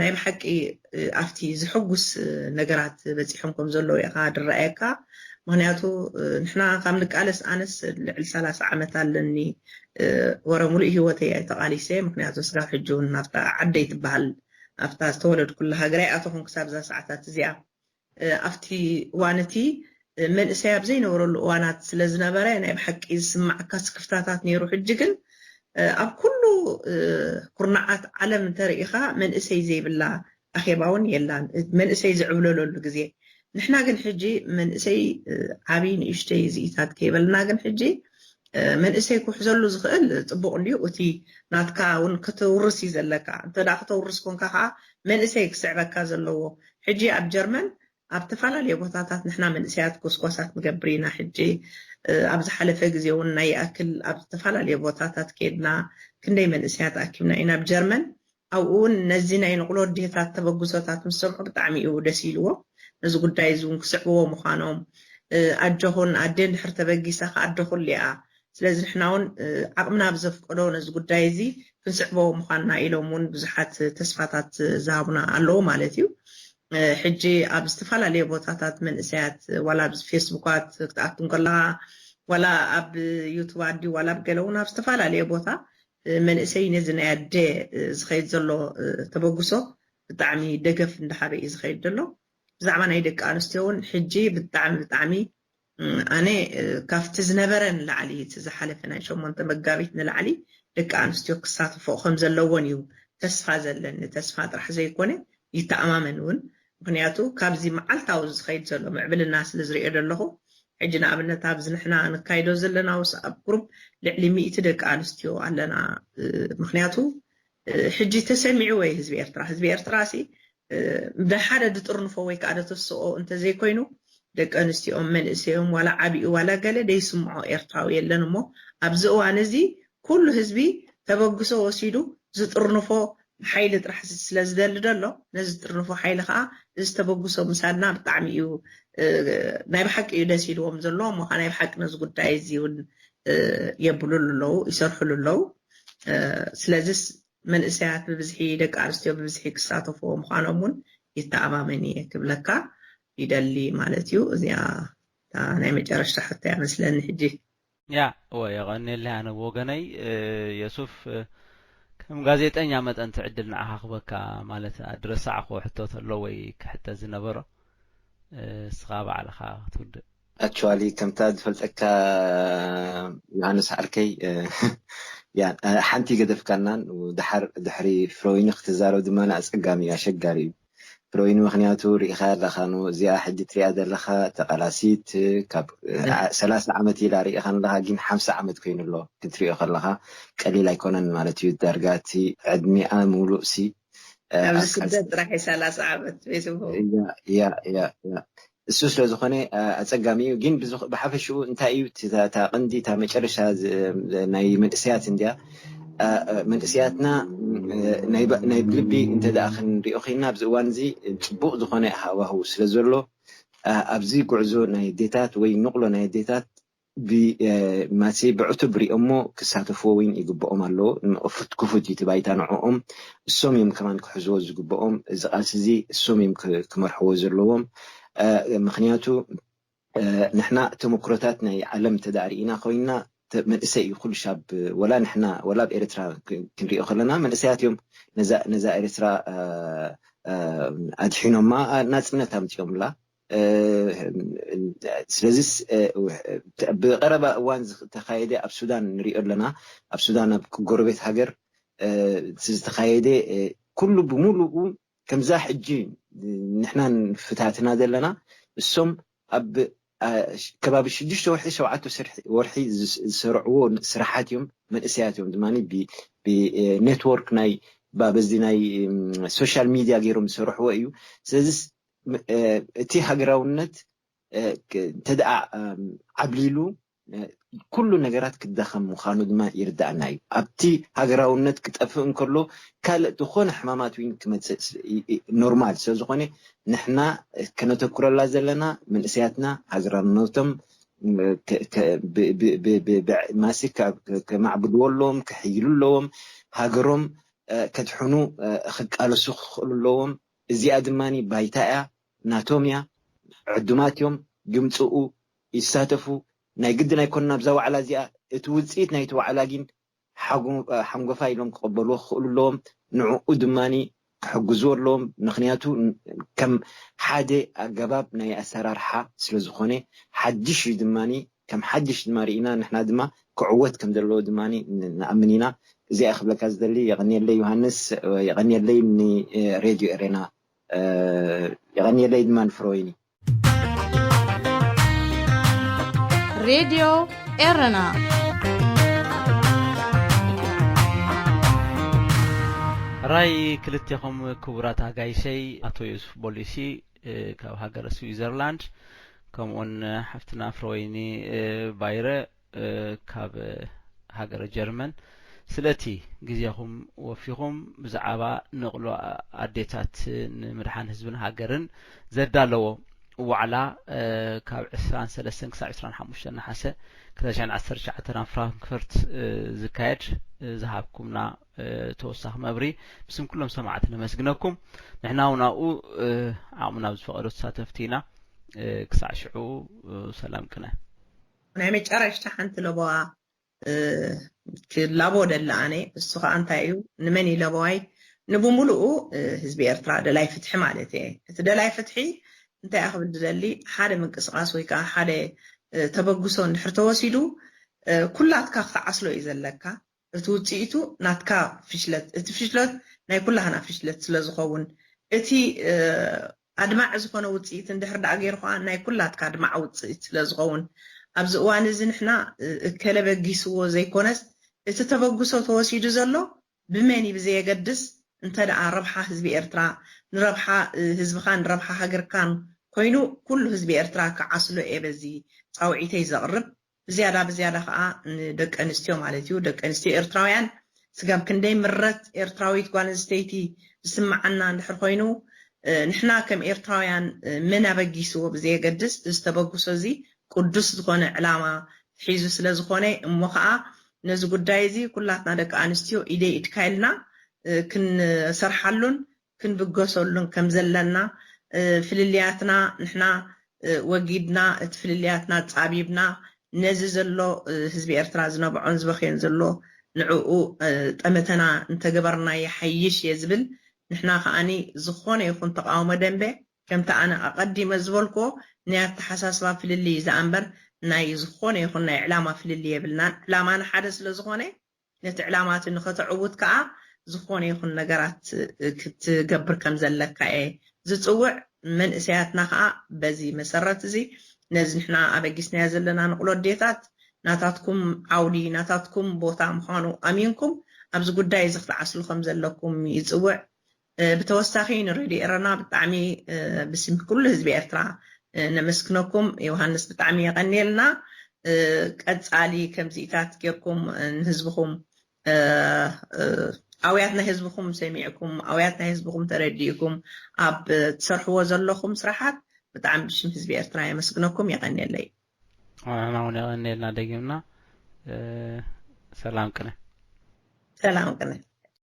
ናይ ብሓቂ ኣብቲ ዝሕጉስ ነገራት በጺሖም ከም ዘለዉ ኢኻ ድረኣየካ። ምክንያቱ ንሕና ካብ ንቃለስ ኣነስ ልዕሊ ሰላሳ ዓመት ኣለኒ፣ ወረ ሙሉእ ህይወተይ ኣይተቓሊሰ። ምክንያቱ ስጋብ ሕጂ እውን ናብታ ዓደይ ትበሃል ናብታ ዝተወለድኩላ ሃገር ኣይኣተኹን ክሳብ እዛ ሰዓታት እዚኣ። ኣብቲ እዋን እቲ መንእሰይ ኣብ ዘይነበረሉ እዋናት ስለ ዝነበረ ናይ ብሓቂ ዝስማዓካ ስክፍታታት ነይሩ። ሕጂ ግን ኣብ ኩሉ ኩርናዓት ዓለም እንተርኢኻ መንእሰይ ዘይብላ ኣኼባ እውን የላን። መንእሰይ ዝዕብለለሉ ግዜ። ንሕና ግን ሕጂ መንእሰይ ዓብይ ንእሽተይ ዝኢታት ከይበልና ግን ሕጂ መንእሰይ ክውሕዘሉ ዝኽእል ጽቡቕ እንድዩ። እቲ ናትካ እውን ክትውርስ እዩ ዘለካ። እንተ ደኣ ክተውርስ ኮንካ ከዓ መንእሰይ ክስዕበካ ዘለዎ። ሕጂ ኣብ ጀርመን ኣብ ተፈላለየ ቦታታት ንሕና መንእሰያት ጎስጓሳት ንገብር ኢና። ሕጂ ኣብ ዝሓለፈ ግዜ እውን ናይ ይኣክል ኣብ ዝተፈላለየ ቦታታት ከይድና ክንደይ መንእሰያት ኣኪብና ኢና ኣብ ጀርመን። ኣብኡ እውን ነዚ ናይ ንቕሎ ኣዴታት ተበግሶታት ምስ ሰምዑ ብጣዕሚ እዩ ደስ ኢልዎም። ነዚ ጉዳይ እዚ እውን ክስዕብዎ ምዃኖም፣ ኣጆኹን ኣዴ እንድሕር ተበጊሳ ከኣ ኣደ ኩሉ እያ። ስለዚ ንሕና እውን ዓቕምና ብዘፍቀዶ ነዚ ጉዳይ እዚ ክንስዕቦ ምዃንና ኢሎም እውን ብዙሓት ተስፋታት ዝሃቡና ኣለዉ ማለት እዩ። ሕጂ ኣብ ዝተፈላለየ ቦታታት መንእሰያት ዋላ ኣብ ፌስቡካት ክትኣቱ እንከለኻ ዋላ ኣብ ዩቱብ ኣዲ ዋላ ኣብ ገለ እውን ኣብ ዝተፈላለየ ቦታ መንእሰይ ነዚ ናይ ኣደ ዝኸይድ ዘሎ ተበግሶ ብጣዕሚ ደገፍ እንዳሃበ እዩ ዝኸይድ ዘሎ። ብዛዕባ ናይ ደቂ ኣንስትዮ እውን ሕጂ ብጣዕሚ ብጣዕሚ ኣነ ካብቲ ዝነበረ ንላዕሊ እቲ ዝሓለፈ ናይ ሸሞንተ መጋቢት ንላዕሊ ደቂ ኣንስትዮ ክሳተፎ ከም ዘለዎን እዩ ተስፋ ዘለኒ። ተስፋ ጥራሕ ዘይኮነ ይተኣማመን እውን። ምክንያቱ ካብዚ መዓልታዊ ዝኸይድ ዘሎ ምዕብልና ስለ ዝሪኦ ዘለኹ ሕጂ ንኣብነት ኣብዚ ንሕና ንካይዶ ዘለና ውስ ኣብ ግሩፕ ልዕሊ ሚእቲ ደቂ ኣንስትዮ ኣለና። ምክንያቱ ሕጂ ተሰሚዕዎ እዩ ህዝቢ ኤርትራ። ህዝቢ ኤርትራ ሲ ሓደ ድጥርንፎ ወይ ከዓ ደተስኦ እንተዘይኮይኑ ደቂ ኣንስትዮኦም መንእሰዮም ዋላ ዓብኡ ዋላ ገለ ደይስምዖ ኤርትራዊ የለን። እሞ ኣብዚ እዋን እዚ ኩሉ ህዝቢ ተበግሶ ወሲዱ ዝጥርንፎ ሓይሊ ጥራሕ ስለ ዝደሊ ደሎ ነዚ ዝጥርንፎ ሓይሊ ከዓ እዚ ተበግሶ ምሳድና ብጣዕሚ እዩ ናይ ብሓቂ እዩ ደስ ኢልዎም ዘሎ። እሞ ከዓ ናይ ብሓቂ ነዚ ጉዳይ እዚ እውን የብሉሉ ኣለዉ፣ ይሰርሕሉ ኣለዉ። ስለዚስ መንእሰያት ብብዝሒ ደቂ ኣንስትዮ ብብዝሒ ክሳተፍዎ ምዃኖም እውን ይተኣማመን እየ ክብለካ ይደሊ ማለት እዩ። እዚኣ እታ ናይ መጨረሽታ ሕቶ እያ መስለኒ ሕጂ። ያ እወ የቐንየለይ። ኣነ ብወገነይ የሱፍ ከም ጋዜጠኛ መጠን ትዕድል ንዓኻ ክበካ ማለት ዝረሳዕኽዎ ሕቶ ተሎ ወይ ክሕተት ዝነበሮ እስኻ ባዕልኻ ክትውድእ። ኣክቹዋሊ ከምታ ዝፈልጠካ ዮሃንስ ዓርከይ ያ ሓንቲ ገደፍካናን ድሓር ድሕሪ ፍረወይኒ ክትዛረብ ድማ ኣጸጋሚ እዩ ኣሸጋሪ እዩ። ፍሮይኒ፣ ምክንያቱ ርኢኻ ኣለኻ፣ ኑ እዚኣ ሕጂ ትሪኣ ዘለኻ ተቓላሲት ካብ ሰላሳ ዓመት ኢላ ርኢኻ ኣለኻ፣ ግን ሓምሳ ዓመት ኮይኑ ኣሎ ክትሪኦ ከለኻ ቀሊል ኣይኮነን ማለት እዩ። ዳርጋ እቲ ዕድሚኣ ሙሉእ ሲ ኣብዚ ስደት ጥራሕ ሰላሳ ዓመት ቤተሰቡ እያ እያ እያ እሱ ስለ ዝኾነ ኣፀጋሚ እዩ። ግን ብሓፈሽኡ እንታይ እዩ እታ ቀንዲ እታ መጨረሻ ናይ መንእሰያት እንዲያ መንእሰያትና ናይ ብልቢ እንተ ደኣ ክንሪኦ ኮይና ኣብዚ እዋን እዚ ፅቡቕ ዝኾነ ሃዋህው ስለ ዘሎ ኣብዚ ጉዕዞ ናይ ኣዴታት ወይ ንቕሎ ናይ ኣዴታት ማሲ ብዕቱብ ሪኦሞ ክሳተፍዎ እውን ይግብኦም ኣለዎ። ክፉት ክፉት እዩ እቲ ባይታ ንዕኦም እሶም እዮም ከማን ክሕዝዎ ዝግብኦም። እዚ ቃልሲ እዚ እሶም እዮም ክመርሕዎ ዘለዎም። ምክንያቱ ንሕና ተመክሮታት ናይ ዓለም ተዳእ ርኢና ኮይና መንእሰይ እዩ ኩሉ ሻብ ወላ ንሕና ወላ ኣብ ኤርትራ ክንሪኦ ከለና መንእሰያት እዮም ነዛ ኤርትራ ኣድሒኖማ ናፅነት ኣምፅኦምላ። ስለዚስ ብቀረባ እዋን ዝተካየደ ኣብ ሱዳን ንሪኦ ኣለና። ኣብ ሱዳን ኣብ ጎረቤት ሃገር ዝተካየደ ኩሉ ብምሉኡ ከምዛ ሕጂ ንሕና ንፍታትና ዘለና እሶም ኣብ ከባቢ ሽዱሽተ ወርሒ ሸውዓተ ወርሒ ዝሰርዕዎ ስራሓት እዮም። መንእሰያት እዮም ድማ ብኔትወርክ ናይ በዚ ናይ ሶሻል ሚድያ ገይሮም ዝሰርሕዎ እዩ። ስለዚ እቲ ሃገራውነት እንተደኣ ዓብሊሉ ኩሉ ነገራት ክዳኸም ምዃኑ ድማ ይርዳእና እዩ። ኣብቲ ሃገራውነት ክጠፍእ እንከሎ ካልእ ዝኾነ ሕማማት እውን ክመፅእ ኖርማል ስለ ዝኾነ ንሕና ከነተኩረላ ዘለና መንእሰያትና ሃገራውነቶም ማሲ ከማዕብልዎ ኣለዎም፣ ክሕይሉ ኣለዎም፣ ሃገሮም ከድሕኑ ክቃለሱ ክኽእሉ ኣለዎም። እዚኣ ድማ ባይታ እያ፣ ናቶም እያ። ዕዱማት እዮም፣ ይምፅኡ፣ ይሳተፉ። ናይ ግድን ኣይኮነን ኣብዛ ዋዕላ እዚኣ እቲ ውፅኢት ናይቲ ዋዕላ ግን ሓጎፋ ኢሎም ክቐበልዎ ክኽእሉ ኣለዎም። ንዕኡ ድማ ክሕግዝዎ ኣለዎም። ምክንያቱ ከም ሓደ ኣገባብ ናይ ኣሰራርሓ ስለ ዝኾነ ሓድሽ እዩ ድማ ከም ሓድሽ ድማ ርኢና ንሕና ድማ ክዕወት ከም ዘለዎ ድማ ንኣምን ኢና። እዚኣ ክብለካ ዝደሊ። የቐንየለይ ዮሃንስ፣ የቐንየለይ ንሬድዮ ኤሬና፣ የቐንየለይ ድማ ንፍሮይኒ። ሬድዮ ኤረና። ራይ ክልቴኹም ክቡራት ኣጋይሸይ፣ ኣቶ ዮሱፍ ቦሊሲ ካብ ሃገረ ስዊዘርላንድ፣ ከምኡውን ሓፍትና ፍረወይኒ ባይረ ካብ ሃገረ ጀርመን፣ ስለቲ ግዜኹም ወፊኹም ብዛዕባ ንቕሎ ኣዴታት ንምድሓን ህዝብን ሃገርን ዘዳለዎ ዋዕላ ካብ ዕስራን ሰለስተን ክሳብ ዕስራን ሓሙሽተን ነሓሰ ክልተ ሽሕን ዓሰርተ ትሽዓተን ኣብ ፍራንክፈርት ዝካየድ ዝሃብኩምና ተወሳኺ መብሪ ብስም ኩሎም ሰማዕቲ ነመስግነኩም። ንሕና እውን ኣብኡ ዓቕምና ብዝፈቐዶ ተሳተፍቲ ኢና። ክሳዕ ሽዑ ሰላም ቅነ። ናይ መጨረሽታ ሓንቲ ለበዋ ክላቦ ደለ ኣነ፣ እሱ ከዓ እንታይ እዩ፣ ንመን እዩ ለበዋይ? ንብሙሉኡ ህዝቢ ኤርትራ ደላይ ፍትሒ ማለት እየ። እቲ ደላይ ፍትሒ እንታይ እያ ክብል ዝደሊ፣ ሓደ ምንቅስቃስ ወይ ከዓ ሓደ ተበግሶ እንድሕር ተወሲዱ ኩላትካ ክትዓስሎ እዩ ዘለካ። እቲ ውፅኢቱ ናትካ ፍሽለት፣ እቲ ፍሽለት ናይ ኩላህና ፍሽለት ስለ ዝኸውን፣ እቲ ኣድማዒ ዝኾነ ውፅኢት እንድሕር ደኣ ገይሩ ከዓ ናይ ኩላትካ ኣድማዒ ውፅኢት ስለ ዝኸውን፣ ኣብዚ እዋን እዚ ንሕና እከለ በጊስዎ ዘይኮነስ እቲ ተበግሶ ተወሲዱ ዘሎ ብመን እዩ ብዘየገድስ፣ እንተ ደኣ ረብሓ ህዝቢ ኤርትራ፣ ንረብሓ ህዝብኻን ንረብሓ ሃገርካን ኮይኑ ኩሉ ህዝቢ ኤርትራ ክዓስሎ እየ በዚ ፃውዒተይ ዘቕርብ። ብዝያዳ ብዝያዳ ከዓ ንደቂ ኣንስትዮ ማለት እዩ። ደቂ ኣንስትዮ ኤርትራውያን ስጋብ ክንደይ ምረት ኤርትራዊት ጓል ኣንስተይቲ ዝስምዓና እንድሕር ኮይኑ፣ ንሕና ከም ኤርትራውያን መን ኣበጊስዎ ብዘየገድስ፣ እዚ ተበግሶ እዚ ቅዱስ ዝኾነ ዕላማ ሒዙ ስለ ዝኾነ፣ እሞ ከዓ ነዚ ጉዳይ እዚ ኩላትና ደቂ ኣንስትዮ ኢደይ ኢድካ ኢልና ክንሰርሓሉን ክንብገሰሉን ከም ዘለና፣ ፍልልያትና ንሕና ወጊድና፣ እቲ ፍልልያትና ጻቢብና፣ ነዚ ዘሎ ህዝቢ ኤርትራ ዝነብዖን ዝበኽዮን ዘሎ ንዕኡ ጠመተና እንተገበርና ይሓይሽ እየ ዝብል። ንሕና ከኣኒ ዝኾነ ይኹን ተቃውሞ ደንበ ከምቲ ኣነ ኣቐዲመ ዝበልክዎ ናይ ኣተሓሳስባ ፍልልይ እዩ ዝኣንበር ናይ ዝኾነ ይኹን ናይ ዕላማ ፍልልይ የብልናን። ዕላማና ሓደ ስለ ዝኾነ ነቲ ዕላማ እቲ ንኸተዕውት ከኣ ዝኾነ ይኹን ነገራት ክትገብር ከም ዘለካ እየ ዝፅውዕ፣ መንእሰያትና ከዓ በዚ መሰረት እዚ ነዚ ንሕና ኣበጊስናዮ ዘለና ንቕሎ ኣዴታት ናታትኩም ዓውዲ ናታትኩም ቦታ ምዃኑ ኣሚንኩም ኣብዚ ጉዳይ እዚ ክትዓስሉ ከም ዘለኩም ይፅውዕ። ብተወሳኺ ንሬድዮ ኤረና ብጣዕሚ ብስም ኩሉ ህዝቢ ኤርትራ ነመስግነኩም። ዮሃንስ ብጣዕሚ የቐንየልና። ቀጻሊ ከምዚኢታት ጌርኩም ንህዝብኹም ኣውያት ናይ ህዝብኹም ሰሚዕኩም ኣውያት ናይ ህዝብኹም ተረዲእኩም ኣብ ትሰርሕዎ ዘለኹም ስራሓት ብጣዕሚ ብሽም ህዝቢ ኤርትራ የመስግነኩም። የቐንየለይ። ንሕና እውን የቐንየልና ደጊምና። ሰላም ቅነ። ሰላም ቅነ።